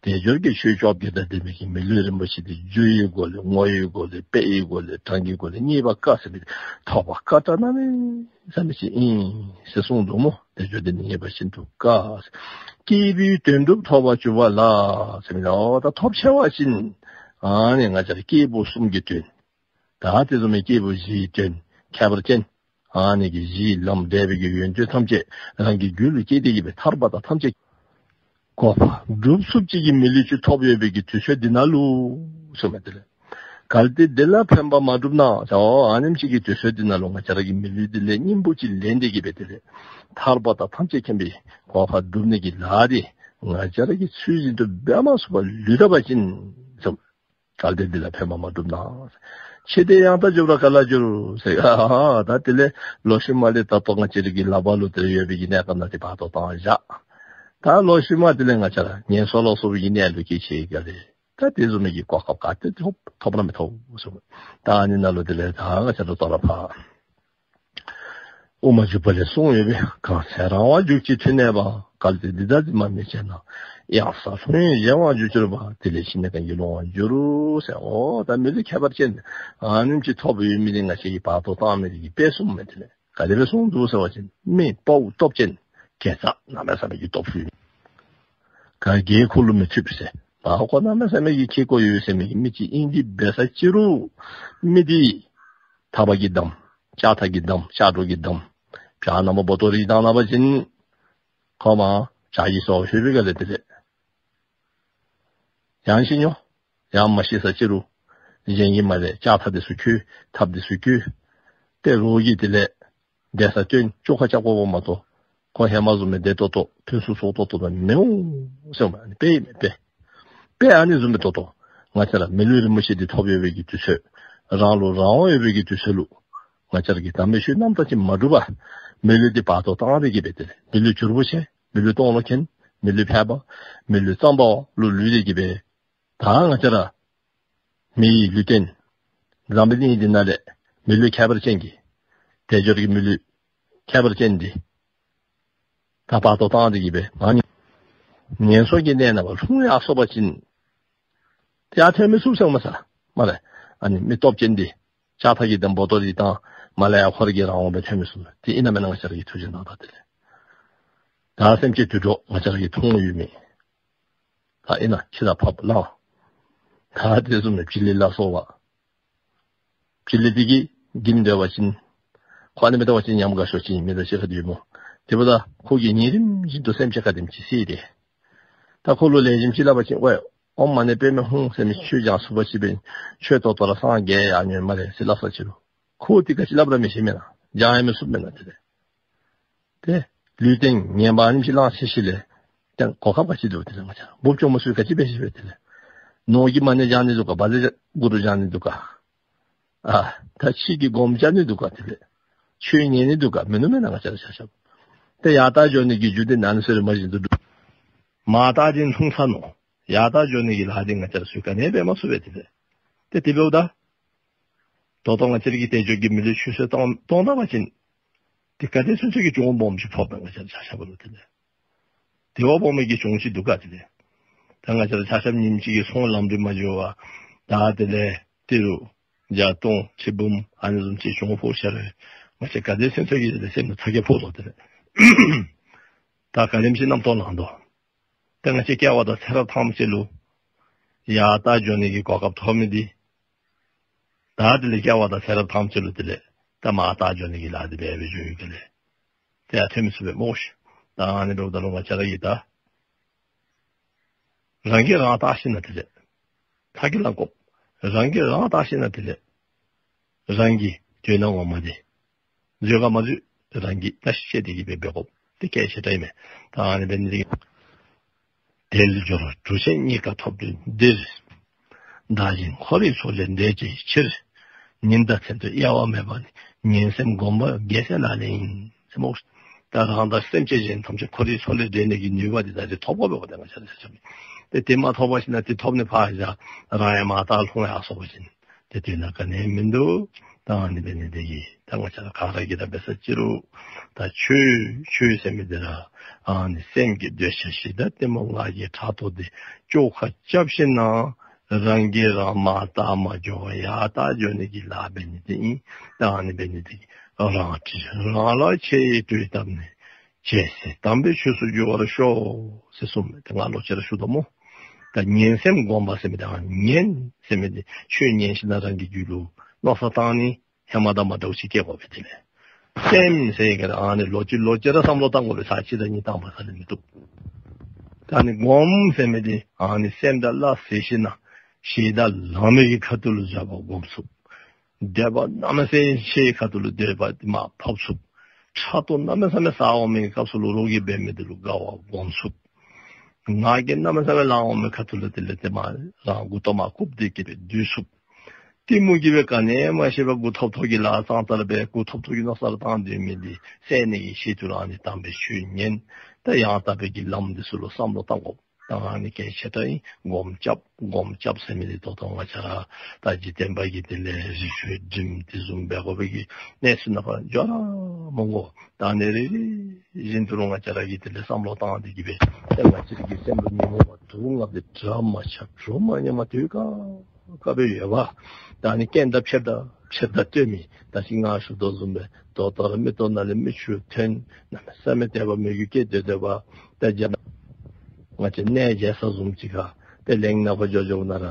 དལ་འབྱོར་གྱི་ཆོས་བཅོ་བརྒྱད་དང་ལྡན་མི་གི་མི་ལུས་རིན་པོ་ཆེ་འདི་རྒྱུ་ཡི་སྒོ་ལས་ངོ་བོའི་སྒོ་ལས་དཔེ་ཡི་སྒོ་ལས་གྲངས་ཀྱི་སྒོ་ལས་རྙེད་པ་དཀའ་ཟེར་མི་འདི་ཐོབ་པར་དཀའ་དྲགས་གནམ་མེད་ས་མེད་ཅིག་ཨིན་ཟེར་གསུངས་འདུག་སྨོ། དལ་འབྱོར་འདི་ནི་རྙེད་པ་ཤིན་ཏུ་དཀའ། སྐྱེས་བུའི་དོན་གྲུབ་ཐོབ་པར་གྱུར་པ་ལ་ཟེར་མི་འདི་འོ་ད་ཐོབ་ཆེ་བ་ཅིན་ཨ་ནི་ང་བཅས་ར་སྐྱེས་བུ་གསུམ་གྱི་དོན། ད་དེ་བཟུམ་མའི་སྐྱེས་བུ་བཞིའི་དོན་ཁྱད་པར་ཅན། ཨ་ནི་གི་གཞི་ལམ་འབྲས་བུ་གི་ཡོན་ཏན་ཐམས་ཅད་རང་གི་རྒྱུད་ལུ་སྐྱེས་ཏེ་གི་སྦེ་ཐར་པ་དང་ཐམས་ཅད་གོ་འཕང་སྒྲུབ་ཚུགསཔ་ཅིག་གི་མི་ལུས་ཅིག་ཐོབ་ཡོད་པའི་གི་དུས་ཚོད་འདི་ནང་ལུ་གསུངམ་མས། དེ་ལས་གལ་ཏེ་འདི་ལ་ཕན་པ་མ་བསྒྲུབས་ན་ཟེར་ཨ་ནེམ་ཅིག་གི་དུས་ཚོད་འདི་ནང་ལུ་ང་བཅས་ར་གི་མི་ལུས་འདི་ལས་སྙིང་པོ་ཅིག་ལེན་ཏེ་གི་སྦེ་དེ་ལས་ཐར་པ་དང་ཐམས་ཅད་མཁྱེན་པའི་གོ་འཕང་སྒྲུབ་ནི་གི་ལཱ་འདི་ང་བཅས་ར་གིས་ཚུལ་བཞིན་དུ་འབད་མ་ཚུགས་པར་ལུས་ད་པ་ཅིན་གསུངམ་མས། གལ་ཏེ་འདི་ལ་ཕན་པ་མ་བསྒྲུབས་ན། ཕྱིས་ཏེ་ཡང་དག་འགྱུར་བ་ག་ལ་འགྱུར་ཟེར། ཨ་ད་དེ་ལས་ལོག་ཤུལ་མ་ལས་ད་ལྟོ་ང་བཅས་ར་གི་ལག་པ་ལུ་དེ་ཡོད་པའི་གི་གནས་སྐབས་ནང་འདི་བར་དོ་བཏང་བཞག། ད་ལོག་ཤུལ་མ་དེ་ལས་ང་བཅས་ར་ངན་སོང་ལ་སོགས་པའི་གི་གནས་ལུ་སྐྱེ་ཆེ་ག་ལས། ད་དེ་བཟུམ་མའི་གི་གོ་སྐབས་ག་ཏེ་ཐོབ་ཐོབ་ར་མི་ཐོབ་གསུངམ་མས། ད་ཨ་ནི་ནང་ལུ་དེ་ལས་ད་ང་བཅས་ར་ད་ལྟོ་ར་ཕར་དབུ་མ་འཇུག་པ་ལས་གསུངས་ཡོད་པས། གང་ཚེ་རིང་བར་འཇུག་ཅིང་མཐུ་གནས་པ། གལ་ཏེ་འདི་དག་འཛིན་མ་མི་བྱེད་ན། གཡང་ས་ལྷུང་བས་གཞན་དབང་འགྱུར་གྱུར་པ། དེ་ལས་ཕྱིས་ནས་གང་གིས་ལོང་བར་འགྱུར་ཟེར། འོ་ད་མི་ལུས་ཁྱད་པར་ཅན་ཨ་ནེམ་ཅིག་ཐོབ་ཡོད་མི་འདི་ང་བཅས་ཀྱིས་བར་དོ་བཏང་མི་འདི་གིས་དཔེ་གསུངམ་མས། དེ་ལས་ག་དེ་སྦེ་གསུངས་འདུག་ཟེར་བ་ཅིན་མི་དཔའ་བོ་སྟོབས་ཅན་གེ་སར་གནམ་མེད་ས་མེད་ཀྱི་སྟོབས་ཤུགས་ག་གིས་ཁོ་ལུ་མི་ཚུད་པས་ཟེར། ད་ཁོ་གནམ་མེད་ས་མེད་ཀྱི་ཁེ་ཀོ་ཡོད་ཟེར་མི་གི་མི་ཅིག་ཨིན་ཏེ་འབད་ས་ཅི་རུང་མི་འདི་ཐག་པ་གིས་བསྡམས། ལྕགས་ཐག་གིས་བསྡམས། ལྕགས་སྒྲོག་གིས་བསྡམས། བྱག་ནང་མར་སྦོ་ཏོ་རིལ་བཏང་ད་པ་ཅིན་ཁོ་མར་བྱག་གི་སོ་ཤོར་བའི་སྒང་ལས་དེ་ལས་ཡང་ཤི་ནི་ཡང་མ་ཤི་ས་ཅི་རུང་གཞན་གྱིས་མར་ལས་ལྕགས་ཐག་འདི་ཚུ་ཁོལ། ཐགཔ་འདི་ཚུ་ཁོལ། ཏེ་རོགས་ཀྱིས་དེ་ལས་བསྡད་ས་སྟོན། བཅོ་ཁ་རྐྱབ་དགོཔ་མ་གཏོགས་ཁོ་ཧེ་མ་བཟུམ་སྦེ་བདེ་ཏོག་ཏོ་ཕུན་སུམ་ཚོགས་ཏོག་ཏོ་སྦེ་མི་འོང་ཟེར་མས། དཔེ་ཨིན་མས་དཔེ། དཔེ་ཨ་ནི་བཟུམ་སྦེ་ཏོག་ཏོ་ང་བཅས་ར་མི་ལུས་རིན་པོ་ཆེ་འདི་ཐོབ་ཡོད་པའི་གི་དུས་ཚོད་རང་ལུ་རང་དབང་ཡོད་པའི་གི་དུས་ཚོད་ལུ་ང་བཅས་ར་གིས་དམ་པའི་ཆོས་རྣམ་དག་ཅིག་མ་བསྒྲུབ་པར་མི་ལུས་འདི་བར་དོ་བཏང་སྟེ་གི་སྦེ་དེ་ལས་མི་ལུས་གྱུར་པོ་ཆེ། མི་ལུས་སྟོང་ལུ་མཁྱེན། མི་ལུས་ཕལ་པ། མི་ལུས་ཙམ་པ་ལུ་ལུས་ཏེ་གི་སྦེ་ད་ང་བཅས་ར་མི་ཡི་ལུས་རྟེན་འཛམ་བུ་གླིང་འདི་ནང་ལས་མི་ལུས་ཁྱད་པར་ཅན་གྱི་དལ་འབྱོར་གྱི་མི་ལུས་ཁྱད་པར་ཅན་འདི་ད་བར་དོ་བཏང་སྟེ་གི་སྦེ་མ་ཎི་ ངན་སོང་གི་གནས་ནང་ལྷུང་ཡར་སོ་བ་ཅིན་ཏེ་ཡར་ཐོན་མི་ཚུགས་ཟེར་མས་ས། མ་རེད། ཨ་ནི་མི་སྟོབས་ཅན་འདི་ལྕགས་ཐག་གི་དེ་འབོ་ཏོ་འདི་བཏང་མར་ལས་ཡར་ཁོ་ར་གིས་རང་འོང་པས་ཐོན་མི་ཚུགས་པས། དེ་ཨིན་ན་མེན་ན། ང་བཅས་ར་གིས་ཐུགས་རྗེ་གནང་ད་དེ་ལས། ད་སེམས་ཅན་དུད་འགྲོ་ང་བཅས་ར་གིས་མཐོང་ཡོད་མི་ད་ཨིན་ན་འཆི་བདག་ཕབ་ལང་། ད་དེ་བཟུམ་མའི་བྱི་ལི་ལ་སོགས་པ། བྱི་ལི་དེ་གིས་འགྱིམ་སྡོད་པ་ཅིན་ཁོ་ཨ་ནི་མི་ལྟ་བ་ཅིན་ཉམས་དགའ་ཤོས་ཅིག་མི་དང་གཅིག་ཁར་སྡོད་མོ། དེ་འབདཝ་ད་ཁོ་གིས་ཉིན་རིམ་བཞིན་དུ་སེམས་ཅན་ག་དེམ་ཅིག་བསད་དེ། ད་ཁོ་ལུ་ལེགས་ཤོམ་ཅིག་སླབ་པ་ཅིན་ཝའེ་ཨོཾ་མ་ཎི་པདྨེ་ཧཱུྃ་ཟེར་མི་ཆོས་སྦྱང་ཚུགས་པ་ཅིན་ཆོས་ཏོག་ཏོ་ར་སངས་རྒྱས་ཡར་འགྱོཝ་མས་ཟེར་སླབ་ས་ཅིག་རུང་ཁོ་དེ་ག་ཅི་སླབ་ར་མི་ཤེས་མེན་ན། སྦྱང་ཡང་མི་ཚུགས་མེན་ན་དེ་ལས། ཏེ་ལུས་རྟེན་ངན་པ་ཨ་ནེམ་ཅིག་བླངས་ཤེས་ཤེས་ལས་ཏེ་གོ་སྐབས་ག་ཅི་འདུག་དེ་ལས་ང་བཅས་འབུཔ་གཅོང་མོ་ཚུ་ག་ཅི་འབད་ཤེས་པས་དེ་ལས། ནོར་གྱི་མ་ཎི་སྦྱང་ནི་འདུག་ག། བཛྲ་གུ་རུ་སྦྱང་ནི་འདུག་ག། ཨ་ད་ཕྱི་གི་སྒོམ་རྐྱབ་ནི་འདུག་ག། དེ་ལས་ཆོས་ཉན་ནི་འདུག་ག། མིན་ནུག་མེན་ན་ང་བཅས་ར་ཆ་ཁྱབ། ཏེ་ཡར་ལྟ་འགྱོ་ནི་གི་རྒྱུ་དེ་ནཱ་ནི་ཟེར་མ་བཞིན་དུ་འདུག། མར་ལྟ་ཅིན་ལྷུང་ཚར་ནུག། ཡར་ལྟ་འགྱོ་ནི་གི་ལཱ་དེ་ང་བཅས་ར་ཚུ་ག་ནི་འབད་མ་ཚུགས་པས་དེ་ལས། ཏེ་དེ་འབདཝ་ད་ད་ལྟོ་ང་བཅས་ར་གིས་དལ་འབྱོར་གྱི་མི་ལུས་ཆུད་ཟོས་བཏང་བཏང་ད་པ་ཅིན་དེ་ག་དེ་ཚུན་ཚོད་ཀྱི་གྱོང་སྦོམ་ཅིག་ཕོགཔ་ང་བཅས་ར་ཆ་ཁྱབ་ལུ་དེ་ལས། དེ་བ་སྦོམ་གྱི་གྱོང་ཅིག་འདུག་ག་དེ་ལས། ད་ང་བཅས་ར་ཆ་ཁྱབ་ཉིནམ་གཅིག་གི་ཚོང་ལམ་འགྲོ་མ་འགྱོ་བར་ད་དེ་ལས་ཏི་རུ་བརྒྱ་སྟོང་ཁྲི་འབུམ་ཨ་ནི་བཟུམ་ཅིག་གྱོང་ཕོག་ཤར་རུང་ང་བཅས་ག་དེ་ཚུན་ཚོད་ཀྱི་དེ་ལས་སེམས་ནང་ཚ་གྱང་ཕོག་དོ་དེ་ལས། ད་ག་དེམ་ཅིག་རྣམ་རྟོག་ལང་དོ། ད་ང་བཅས་སྐྱེ་བ་དང་ཚེ་རབས་ཐམས་ཅད་ལུ་ཡར་ལྟ་འགྱོ་ནི་གི་གོ་སྐབས་ཐོབ་མི་འདི་ད་དེ་ལས་སྐྱེ་བ་དང་ཚེ་རབས་ཐམས་ཅད་ལུ་དེ་ལས་ད་མར་ལྟ་འགྱོ་ནི་གི་ལཱ་འདི་འབད་འབད་འགྱོ་ཡོད་ག་ལས། དེ་ཡང་ཐོན་མི་ཚུགས་པས་སྨོ་ཤིག། ད་ཨ་ནི་འབདཝ་ད་ལུ་ང་བཅས་ར་གིས་ད་རང་གིས་རང་བལྟ་ཤེས་ན་དེ་ལས་ད་གིས་ལང་དགོ། རང་གིས་རང་བལྟ་ཤེས་ན་དེ་ལས་རང་གི་དོན་ངོ་མ་འདི་འཛོལ་ག་མ་འཛོལ་རང་གིས་བརྟག་ཞིབ་དཔྱད་དེ་གིས་འབད་འབད་དགོཔ་འདི་གལ་ཆེ་དྲགས་ཨིན་མས། ད་ཨ་ནི་འབད་ནི་འདི་གིས་དལ་འབྱོར་གྲུ་ཆེན་རྙེད་དཀའ་ཐོབ་དུས་འདིར། བདག་གཞན་འཁོར་བའི་མཚོ་ལས་འདྲེན་བྱའི་ཕྱིར། ཉིན་དང་མཚན་དུ་གཡེལ་བ་མེད་པར་ཉན་སེམས་སྒོམ་པ་རྒྱལ་སྲས་ལག་ལེན་ཡིན་ཟེར་སྨོ། ད་རང་དང་སེམས་ཅན་གཞན་ཐམས་ཅད་འཁོར་བའི་མཚོ་ལས་འདྲེན་ནི་གི་ནུས་པ་འདི་ད་ཅི་ཐོབ་དགོ་པས་ད་ང་བཅས་ར་ཆ་ཁྱབ། ཏེ་དེ་མ་ཐོབ་པ་ཅིན་ན་དེ་ཐོབ་ནི་ཕར་བཞག་རང་ཡང་མར་ལྟ་ལྷུང་ཡར་སོ་བ་ཅིན་ཏེ་དོན་དག་ག་ནི་ཡང་མིན་འདུག། ད་ཨ་ནི་འབད་ནི་འདི་གིས་ད་ང་བཅས་ར་ག་ར་གིས་ད་འབད་ས་ཅིག་རུང་ད་ཆོས་ཆོས་ཟེར་མི་འདི་ར་ཨ་ནི་སེམས་ཀྱི་འདོད་ཆགས་ཞེ་སྡང་གཏི་མུག་ང་རྒྱལ་ཕྲག་དོག་འདི་བཅོ་ཁ་རྐྱབ་ཞིནམ་ལས་རང་གིས་རང་མར་ལྟ་མ་འགྱོ་བར་ཡར་ལྟ་འགྱོ་ནི་གི་ལཱ་འབད་ནི་འདི་ཨིན། ད་ཨ་ནི་འབད་ནི་འདི་གིས་རང་འཁྲིས་རང་ལ་ཆེ་བའི་གྲོས་བཏབ་ནས། ཇི་སྲིད་དམ་པའི་ཆོས་སུ་འགྱུར་བར་ཤོག་ཟེར་གསུངས་མས། ད་ང་ལོག་ཅི་ར་ཞུ་དོ་སྨོ། ད་ཉན་སེམས་སྒོམ་པ་ཟེར་མི་འདི་ཨ་ཉན་ཟེར་མི་འདི་ཆོས་ཉན་ཞིནམ་ལས་རང་གི་རྒྱུད་ལུ་མནོ་བསམ་བཏང་ནི་ཧེ་མ་དང་མ་འདྲཝ་ཅིག་སྐྱེ་དགོ་པས་དེ་ལས། སེམས་ཟེར་ག་ཨ་ནི་ལོག་ཅི་ལོག་ཅི་ར་བསམ་བློ་བཏང་དགོ་པས། ཚར་གཅིག་དང་གཉིས་བཏང་བ་ས་ལས་མི་བཏུབ། ད་ཨ་ནི་སྒོམ་ཟེར་མི་འདི་ཨ་ནི་སེམས་དང་སླ་བསྲེ་ཞིནམ་ལས་ཞེ་སྡང་ལང་མི་གི་ཁ་ཐུག་ལུ་འཛག་པ་སྒོམ་ཚུགས། འདོད་པ་གནམ་མེད་ས་མེད་ཆེ་བའི་ཁ་ཐུག་ལུ་འདོད་པ་འདི་མར་ཕབ་ཚུགས། ཕྲག་དོག་གནམ་མེད་ས་མེད་ཟ་འོང་མི་གི་སྐབས་སུ་ལུ་རོགས་ཀྱིས་འབད་མི་འདི་ལུ་དགའ་བ་སྒོམ་ཚུགས། ང་རྒྱལ་གནམ་མེད་ས་མེད་ལང་འོང་མི་ཁ་ཐུག་ལུ་དེ་ལས་ཏེ་མར་རང་མགུ་ཏོ་མར་བཀུག་སྟེ་གིས་སྦེ་སྡོད་ཚུགས། གཏི་མུག་གིས་སྦེ་ག་ནི་ཡང་མ་ཤེས་པར་མགུ་ཐོབ་ཐོབ་ཀྱི་ལཱ་ཙང་ཙ་ར་འབད་མགུ་ཐོབ་ཐོབ་ཀྱི་མནོ་བསམ་ར་བཏང་སྡོད་མི་འདི་སེལ་ནི་གི་ཆེད་དུ་ར་ཨ་ནི་དམ་པའི་ཆོས་ཉན། ད་ཡང་དག་པའི་གི་ལམ་འདི་ཚུ་ལུ་བསམ་བློ་བཏང་དགོ། ད་ཨ་ནི་གལ་ཆེ་དྲགས་ཨིན། སྒོམ་རྐྱབ་སྒོམ་རྐྱབ་ཟེར་མི་འདི་ད་ལྟོ་ང་བཅས་ར་ད་འཇིག་རྟེན་པ་གི་དེ་ལས་རི་ཁྲོད་འགྲིམ་འདི་བཟུམ་འབད་དགོ་པའི་གི་གནས་ཚུལ་ནང་ཕར་འགྱོ་ར་མི་དགོ། ད་ཨ་ནི་རེ་རེ་བཞིན་དུ་ར་ང་བཅས་ར་གིས་དེ་ལས་བསམ་བློ་བཏང་སྟེ་གིས་སྦེ་ཏེ་ང་བཅས་ར་གི་སེམས་ལུ་ཉོན་མོངས་པ་དུག་ལྔ་འདི་དྲག་མ་ཆགས་དྲོ་མ་ཉམས་མ་དུས་ག་ག་སྦེ་ཡོད་པ། ད་ཨ་ནི་རྐྱེན་དང་ཕྱིར་དང་ཕྱིར་དང་ལྟོས་མེད། ད་ཅི་ང་ཞུ་དོ་བཟུམ་སྦེ་ད་ལྟོ་ར་མིག་ཏོ་ནང་ལས་མིག་ཆུ་ཐོན། གནམ་མེད་ས་མེད་དད་པ་མོས་གུས་སྐྱེས་སྡོད་སྡོད་པ། ད་རྒྱ་ང་བཅས་གནས་མཇལ་ས་བཟུམ་ཅིག་ཁར་ཏེ་གླིང་ནང་ཕར་འགྱོ་འགྱོཝ་ད་ར་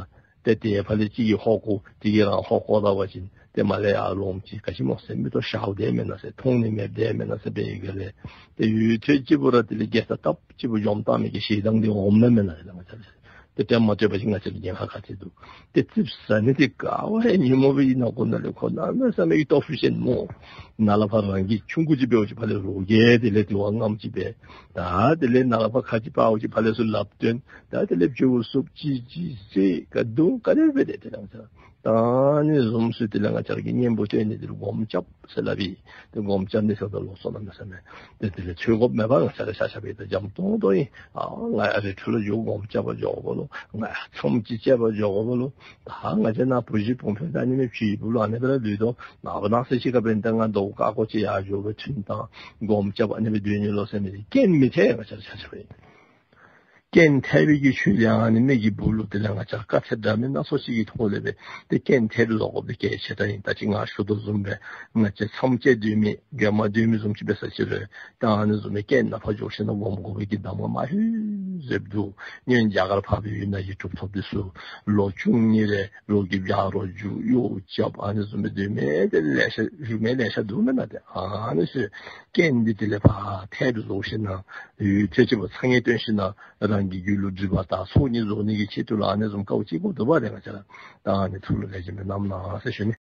ཏེ་དེའི་ཕར་ལས་གཅིག་གིས་ཧོ་བརྐོ་དེ་གིས་རང་ཧོ་བརྐོ་ད་པ་ཅིན་ཏེ་མར་ལས་ཡར་ལོངམ་ཅིག་ག་ཅི་སྨོ་ཟེར་མིག་ཏོ་ཞརཝ་དེ་མེན་ན་ཟེར་མཐོང་ནི་མེདཔ་དེ་མེན་ན་ཟེར་འབད་ཡི་ག་ལས། ཏེ་ཡུན་ཐུང་ཅིག་པོ་ར་དེ་ལས་རྒྱལ་ས་སྟབས་ཅིག་པོ་འཇོམས་བཏང་མི་གི་ཞེ་སྡང་འདི་འོངམ་མེན་ན་ཟེར་ང་བཅས་ར་ཏེ་དེ་མ་ཐོས་པ་ཅིན་ང་བཅས་ར་ཉེན་ཁ་ག་ཏེ་འདུག། ཏེ་ཙིགཔ་ཟ་ནི་དེ་ག་བ་ཡང་ཉོན་མོངས་པའི་ནང་ཁོག་ནང་ལས་ཁོ་གནམ་མེད་ས་མེད་ཀྱི་སྟོབས་ཤུགས་ཅན་སྨོ། ནཱ་ལས་ཕར་རང་གི་ཆུང་ཀུ་ཅིག་འབདཝ་ཅིག་ཕར་ལས་རོགས་ཀྱིས་དེ་ལས་དེ་བ་རྔམ་ཅིག་འབད། ད་དེ་ལས་ནཱ་ལས་ཕར་ཁ་ཅིག་སྤརཝ་ཅིག་ཕར་ལས་ཚུར་ལགཔ་བཏོན། ད་དེ་ལས་བྱོག་སུབ་ཅི་ཅི་ཟེར་ག་དུང་ག་དེ་སྦེ་དེ་དེ་རང་ཅག་ད་ཨ་ནི་བཟུམ་ཚུ་དེ་ལས་ང་བཅས་ར་གི་གཉེན་པོ་བསྟེན་ནི་དེ་ལུ་སྒོམ་རྐྱབ་ཟེར་སླབ་ཨིན། ཏེ་སྒོམ་རྐྱབ་ནི་ཟེརཝ་ད་ལོགས་སུ་གནམ་མེད་ས་མེད་ཏེ་དེ་ལས་ཚུད་དགོཔ་མེད་པར་ང་བཅས་ར་ཆ་ཁྱབ་ཀྱིས་ད་འཇམ་ཏོང་ཏོ་ཨིན། ཨ་ང་ཡར་རི་ཁྲོད་ལུ་འགྱོ་སྒོམ་རྐྱབ་པར་འགྱོ་དགོ་པས་ལོ། ང་ཡར་ཚོམས་ཅིག་བཅད་པར་འགྱོ་དགོ་པས་ལོ། ད་ང་བཅས་ནཱ་བུ་གཞི་བུམོ་ཕོ་ད་ཨ་ནི་མི་ཕྱི་བུ་ལུ་ཨ་ནི་སྦེ་ར་ལུས་དོ། ནངས་པ་གནངས་ཚེ་ཅིག་ཁར་འབདན་ད་ང་ཟླཝ་ཀ་ཀོ་ཅིག་ཡར་འགྱོ་སྦེ་ཐུན་བཏང་སྒོམ་རྐྱབ་ཨ་ནི་སྦེ་སྡོད་ནི་ལོ་ཟེར་མི་འདི་རྐྱེན་མི་ཐེག། ང་བཅས་ར་ཆ་ཁྱབ་ཨིན། རྐྱེན་ཐེབས་པའི་གི་ཆོས་དེ་ཨ་ནི་མི་གི་སྦུག་ལུ་དེ་ལས་ང་བཅས་དཀའ་ཚེགས་འདྲ་མིན་སྣ་ཚོགས་ཅིག་གི་ཐོག་ལས་སྦེ་ཏེ་རྐྱེན་ཐེབས་བཟོ་དགོཔ་དེ་གལ་ཆེ་དྲགས་ཨིན། ད་ཅི་ང་ཞུ་དོ་བཟུམ་སྦེ་ང་བཅས་མཚམས་བཅད་སྡོད་མི་རྒྱ་མ་སྡོད་མི་བཟུམ་ཅིག་འབད་ས་ཅིག་རུང་ད་ཨ་ནི་བཟུམ་མའི་རྐྱེན་ནང་ཕར་འགྱོ་ཞིན་ན་སྒོམ་དགོ་པའི་གི་གདམས་ངག་མ་ཧུ་ཟེརཝ་འདུག། སྔོན་རྒྱ་གར་འཕགས་པའི་ཡུལ་ན་ཡིད་སྒྲུབ་ཐོབ་འདི་ཚུ་ལོ་བཅུ་གཉིས་རེ་རོགས་ཀྱིས་བྱ་རོགས་རྒྱུག་གཡོག་རྐྱབ་ཨ་ནི་བཟུམ་སྦེ་སྡོད་མི་དེ་ལེ་ཤ་བཞུགས་མི་ལེ་ཤ་འདུག་མེན་ན། ཏེ་ཨ་ནི་ཚུ་རྐྱེན་འདི་དེ་ལས་ཕར་ཐེབས་བཟོ་ཞིན་ན་ཡུལ་ཐེངས་གཅིག་པོ་ཚ་ངེས་སྟོན་ཞིན་ན་རང་གི་རྒྱུད་ལུ་སྒྲིབ་པ་དང་ཚོགས་གཉིས་བཟོ་ནི་གི་ཆེད་དུ་ལུ་ཨ་ནི་བཟུམ་དཀའཝ་སྤྱད་དགོཔ་འདུག་པ། ཏེ་ང་བཅས་ར་ད་ཨ་ནི་ཐུགས་ལུ་ལེགས་ཤོམ་སྦེ་བསྣམ་གནང་ཟེར་ཞུ་ནི།